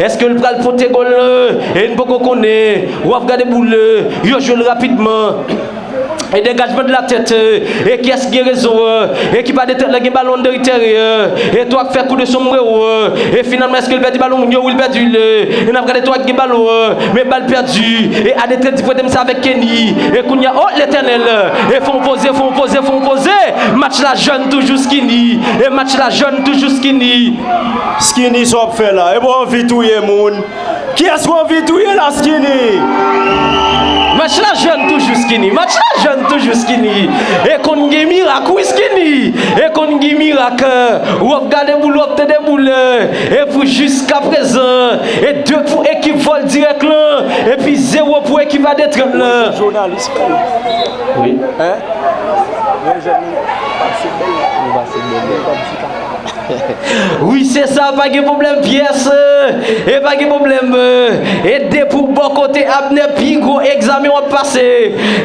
Èske l pral pote gòl? E n poko konnen. W ap gade boul. Yo jwe l rapidman. E degajman de la tèt. E kiyès ki gen rezon? Ekip A deux trente lan gen balon anndan teritè. E twa k fè kou de sonbrero. E finalman, èske l pèdi balon moun yo? Wi, l pèdi l. E n ap gade twa k gen balon. Men bal pèdi. E A deux trente di pote m sa avèk Kenny. E kounye a, o Letènèl. E fè yon poze, fè yon poze, fè yon poze. Match la jèn toujou Skinny. E match la jèn toujou Skinny. Skinny, sa w ap fè la? E bon, anvi touye moun. Kiyès ou anvi touye la, Skinny? Match la jèn toujou Skinny. Match la jèn toujou Skinny. E konn gen mirak wi Skinny. E konn gen mirak. W ap gade boul, w ap tande boul. E pou jiskaprezan, e de pou ekip vòl dirèk lan. Epi zewo pou ekip A deux trente lan. Jounalis frè. Wi. Hein? Mwen jèn nou pase bèl. Nou pase bèl. Wi, se sa, pa gen pwoblèm pyès. E pa gen pwoblèm. E de pou bò kote Abner, pi gwo egzamen w ap pase.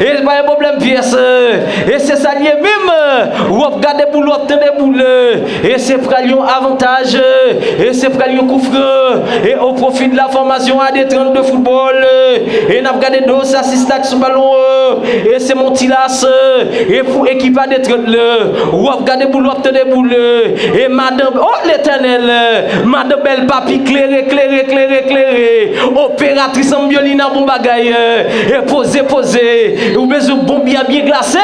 E pa gen pwoblèm pyès. E se sa l ye menm. W ap gade boul, w ap tande boul. E se pral yon avantaj. E se pral yon koufran. E au profit de la formation A deux trente de football. E n ap gade dos a sis la k sou balon. E se Montilas. E pou ekip A deux trente lan. W ap gade boul, w ap tande boul. E madan, o Letènèl, madan bèl papi klere, klere, klere, klere. Operatris Anbyolina bon bagay. E poze, poze. Ou bezwen bon byen, byen glase.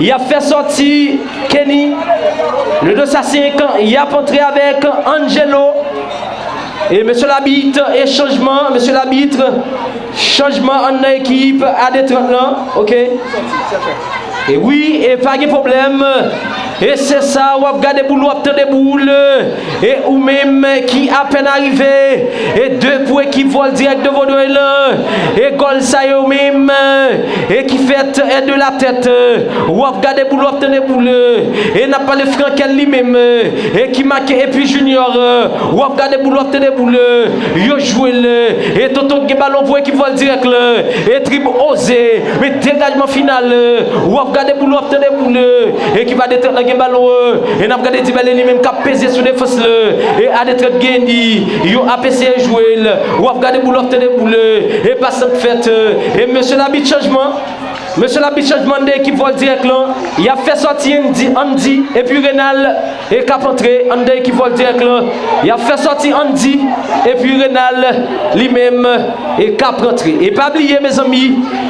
Y ap fè sòti Kenny. Le dos à cinq, y ap antre avèk Angelo. E mesye labit, e chanjman, mesye labit, chanjman anndan ekip A D trant lan, oke? E wi, e pa gen pwoblèm. E se sa, w ap gade boul, w ap tande boul. E ou menm ki apèn arive, e de pou ekip Vòl Dirèk de Vodrèy lan. E gòl sa yo menm, e ki fèt, e de la tèt, w ap gade boul, w ap tande boul. E n ap pale Frankel li menm, e ki make epi Junior, w ap gade boul, w ap tande boul. Yo jwe l, e Tonton gen balon pou ekip Vòl Dirèk lan. E drib oze, men degajman final, w ap gade boul, w ap tande boul. Ekip A D trant lan gen balon, e n ap gade Dibèl li menm k ap peze sou defans lan. E A D trant gen li, yo ap eseye jwe l. W ap gade boul, w ap tande boul. E pas lan k fèt, e mesye labit, chanjman. Mesye labit, chanjman anndan ekip Vòl Dirèk lan. Y ap fè sòti Andy, Andy, epi Renal, e k ap antre anndan ekip Vòl Dirèk lan. Y ap fè sòti Andy, epi Renal, li menm, e k ap rantre. E pa bliye, mezanmi,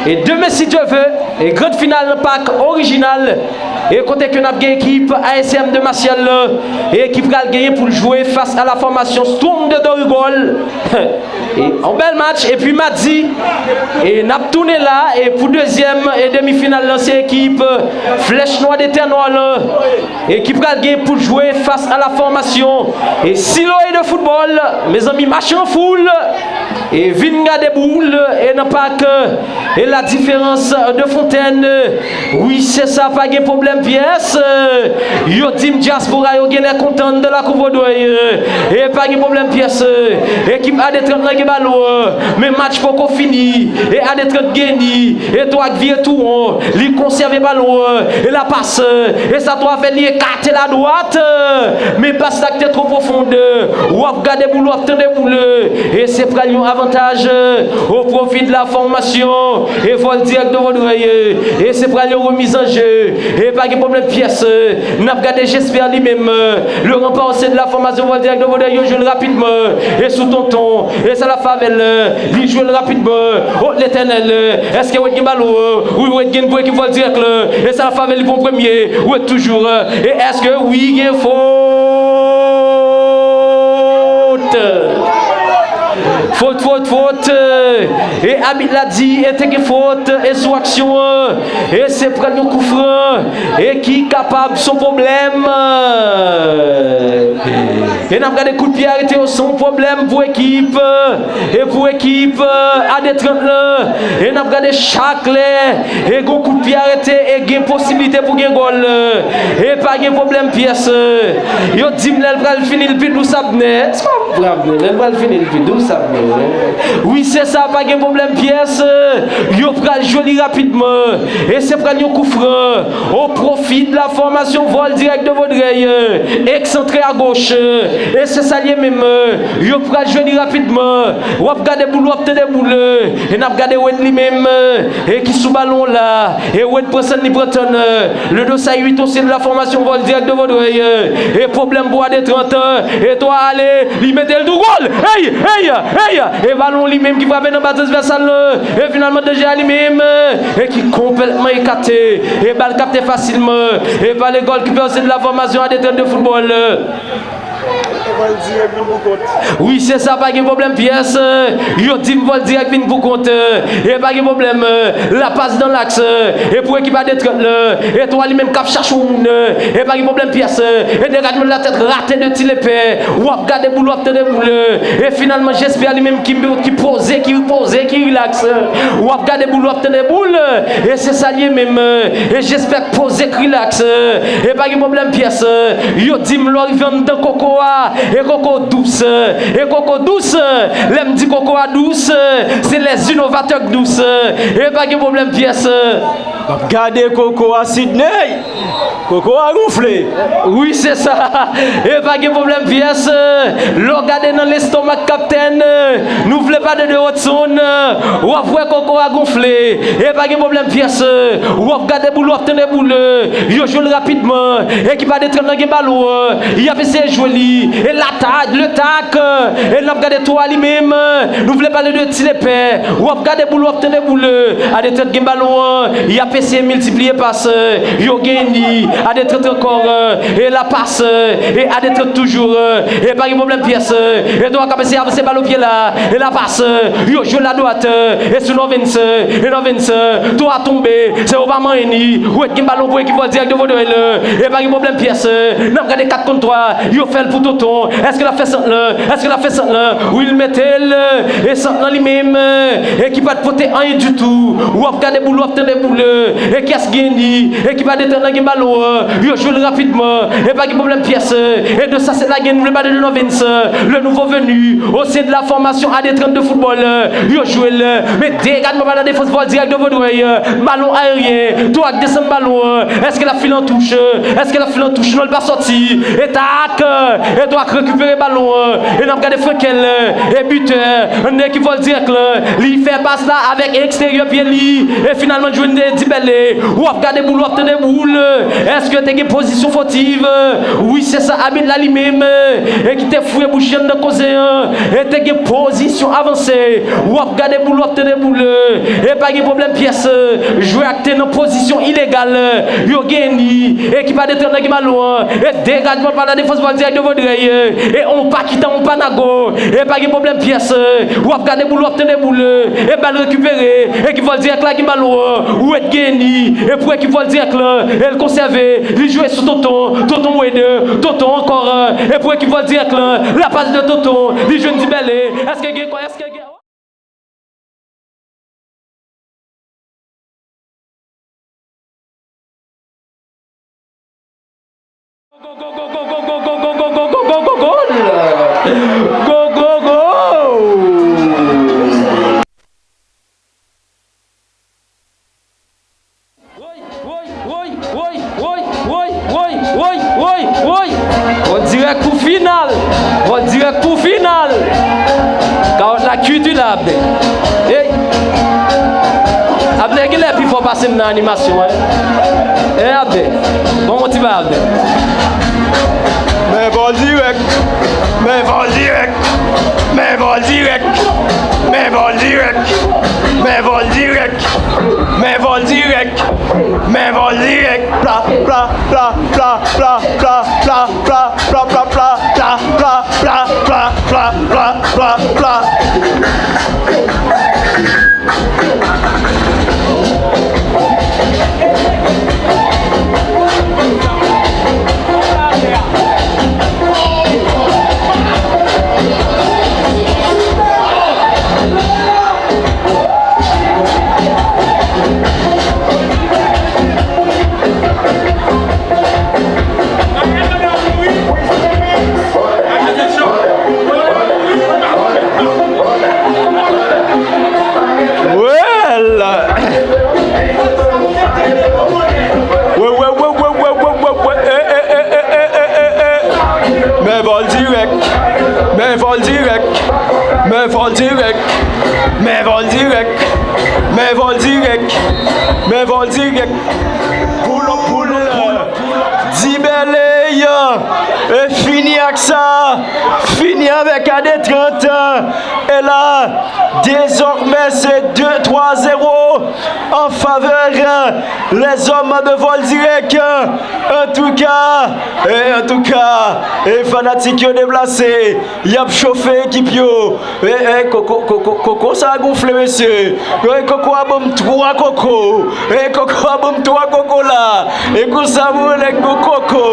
e demen, si Dye ve, e grand final nan pak orijinal, e kote ke n ap gen ekip A S M de Masyèl lan, e ki pral genyen pou l jwe fas a la fòmasyon Strong de Dorigòl. E yon bèl match, epi madi, e n ap tounen la, e pou dezyèm, e demi final lan, se ekip, e, Flèch Nwa de Tè Nwa lan, e ki pral gen pou jwe fas a la fòmasyon, e Siloe de foutbòl, mezanmi, mache an foul, e vin gade boul, e nan pak, e La Différence de Fontaine, wi, se sa, pa gen pwoblèm pyès. Yo di m dyaspora yo genlè kontan anndan lakou Vodrèy. E pa gen pwoblèm pyès. Ekip A D trant lan gen balon. Men match poko fini. E A D trant gen li. E twa k vye touwon. Li konsève balon. E la pas. E sa twa fè li ekate l adwat. Men pas la ki te twò pwofon. W ap gade boul, w ap tande boul. E se pral yon avantaj o pwofi de la fòmasyon. E Vòl Dirèk de Vodrèy. E se pral yon remiz an je. E pa gen pwoblèm pyès. N ap gade Jesper li menm. Le renforcé de la formation Vòl Dirèk de Vodrèy, yo jwe l rapidman. E sou Tonton. E sa l ap fè avè l. Li jwe l rapidman. O Letènèl. Èske Wade gen balon? Wi, Wade gen pou ekip Vòl Dirèk lan. E sa l ap fè avè l, li pran premye. Wade toujou. E èske wi, gen fot? Fot, fot, fot. E abit la di, e te gen fot. E sou aksyon an. E se pran yon kou fran. E ki kapab son pwoblèm. E n ap gade kout pye arete yo, se yon pwoblèm pou ekip. E pou ekip A D trant lan. E n ap gade chak lè. E gon kout pye arete e gen posiblite pou gen gòl. E pa gen pwoblèm pyès. Yo di m lè l pral fini l pi dous Abnè. Bravo, lè l pral fini, l pi dous, sa vle. Wi, se sa, pa gen pwoblèm pyès. Yo pral jwe li rapidman. E se pral yon kou fran. O pwofi de la formation Vòl Dirèk de Vodrèy. Eksantre a goch. E se sa l ye menm. Yo pral jwe li rapidman. W ap gade boul, w ap tande boul. E n ap gade Wade li menm. E ki sou balon la. E Wade pran sèn, li pran tòn. Le dos à huit aussi de la formation Vòl Dirèk de Vodrèy. E pwoblèm pou A D trant. E twa ale. Li mete l tou gòl. Hey, hey, hey. E balon li menm ki frape nan ba transvèsal lan. E finalman danje a li menm. E ki konplètman ekate. E bal kapte fasilman. E pa le gòlkipè de la formation A D trant de foutbòl. Wi, se sa, pa gen pwoblèm pyès. Yo di m Vòl Dirèk vin pou kont. E pa gen pwoblèm. La pas dan laks. E pou ekip A D trant lan. E twa li menm k ap chache yon moun. E pa gen pwoblèm pyès. E degajman de la tèt rate de Ti Lepè. W ap gade boul, w ap tande boul. E finalman, Jesper li menm ki, ki poze, ki poze, ki rilaks. W ap gade boul, w ap tande boul. E se sa l ye menm. E Jesper poze k rilaks. E pa gen pwoblèm pyès. Yo di m lè w rive anndan koko a, e koko dous. E koko dous. Lè m di koko a dous, se les innovateurs k dous. E pa gen pwoblèm pyès. W ap gade koko a, Sidney. Koko a gonfle. Wi, se sa. E pa gen pwoblèm pyès. Lè w gade nan lestomak kaptèn, nou vle pale de Hudson. W ap wè koko a gonfle. E pa gen pwoblèm pyès. W ap gade boul, w ap tande boul. Yo jwe l rapidman. Ekip a de trant lan gen balon. Y ap eseye jwe li. E latak, le tak. E n ap gade tou a li menm. Nou vle pale de Ti Lepè. W ap gade boul, w ap tande boul. A de trant gen balon an. Y ap eseye miltipliye pas. Yo genyen li. A de trant ankò. E la pas. E a de trant toujou. E pa gen pwoblèm pyès. E tou a k ap eseye avanse bal o pye la. E la pas. Yo jwe l adwat. E sou Norvens. E Norvens. Tou a tonbe. Se yo pa manyen li. Wet gen balon pou ekip Vòl Dirèk de Vodrèy. E pa gen pwoblèm pyès. N ap gade kat kont twa. Yo fè l pou Tonton. Èske l ap fè sant lan? Èske l ap fè sant lan? Wi, l mete l. E sant lan li menm. E ki pa t pote anyen ditou. W ap gade boul, w ap tande boul. E kiyès gen li? Ekip a de trant lan gen balon an. Yo jwe l rapidman. E pa gen pwoblèm pyès. E de sa, se la gen nou vle pale de Norvens. Le nouveau venu au sein de la formation A D trente de football. Yo jwe l. Men degajman pa nan defans Vòl Dirèk de Vodrèy. Balon ayeryen. Tou a k desann balon an. Èske l ap file an touch? Èske l ap file an touch? Non, l pa sòti. E tak. E tou a k rekipere balon an. E n ap gade Frankel. E bitè. Nan ekip Vòl Dirèk lan. Li fè pas la avèk eksteryè pye li. E finalman, l jwenn Dibèle. W ap gade boul, w ap tande boul. Èske te gen pozisyon fotiv? Wi, se sa, abit la li menm. E ki te fouye bouch li anndan koze an. E te gen pozisyon avanse. W ap gade boul, w ap tande boul. E pa gen pwoblèm pyès. Jwè a k te nan pozisyon ilegal. Yo genyen li. Ekip a de trant lan gen balon an. E degajman pa nan defans Vòl Dirèk de Vodrèy. E on pa kita, on pa nago. E pa gen pwoblèm pyès. W ap gade boul, w ap tande boul. E bal rekipere. Ekip Vòl Dirèk la gen balon an. Wet genyen li. E pou ekip Vòl Dirèk lan. E l konsève. Li jwe sou Tonton. Tonton Wade. Tonton ankò. E pou ekip Vòl Dirèk lan. La pas de Tonton. Li jwenn Dibèle. Èske gen kò? Èske gen. Gol! Gol, gol, gol! Woy, woy, woy, woy, woy, woy, woy, woy. Vòl Dirèk pou final. Vòl Dirèk pou final. Kawòt la kuit wi la, Abdè. Ey. Abdè genlè pi fò pase m nan animasyon an. Ey, Abdè. Bon, yon ti bagay, Abdè. Men Vòl Dirèk. Men Vòl Dirèk. Men Vòl Dirèk. Men Vòl Dirèk. Men Vòl Dirèk. Men Vòl Dirèk. Men Vòl Dirèk. Pla, pla, pla. Well. Wè, wè, wè, wè, wè, wè, wè, wè. Eh, eh, eh, eh, eh, eh, eh, eh, eh. Men Vòl Dirèk. Men Vòl Dirèk. Men Vòl Dirèk. Men Vòl Dirèk. Men Vòl Dirèk. Men Vòl Dirèk. Pull up, pull up. Dibèle, e fini ak sa. Fini avèk A D trant. E la, dezòmè, se de, twa zewo an favè lèzòm de Vòl Dirèk. Antouka, e antouka, e fanatik yo deplase. Y ap chofe ekip yo. E, e, koko, koko, koko sa gonfle, mesye. E, koko a ban m twa koko. E, koko a ban m twa koko la. E konsa pou nèg gon koko.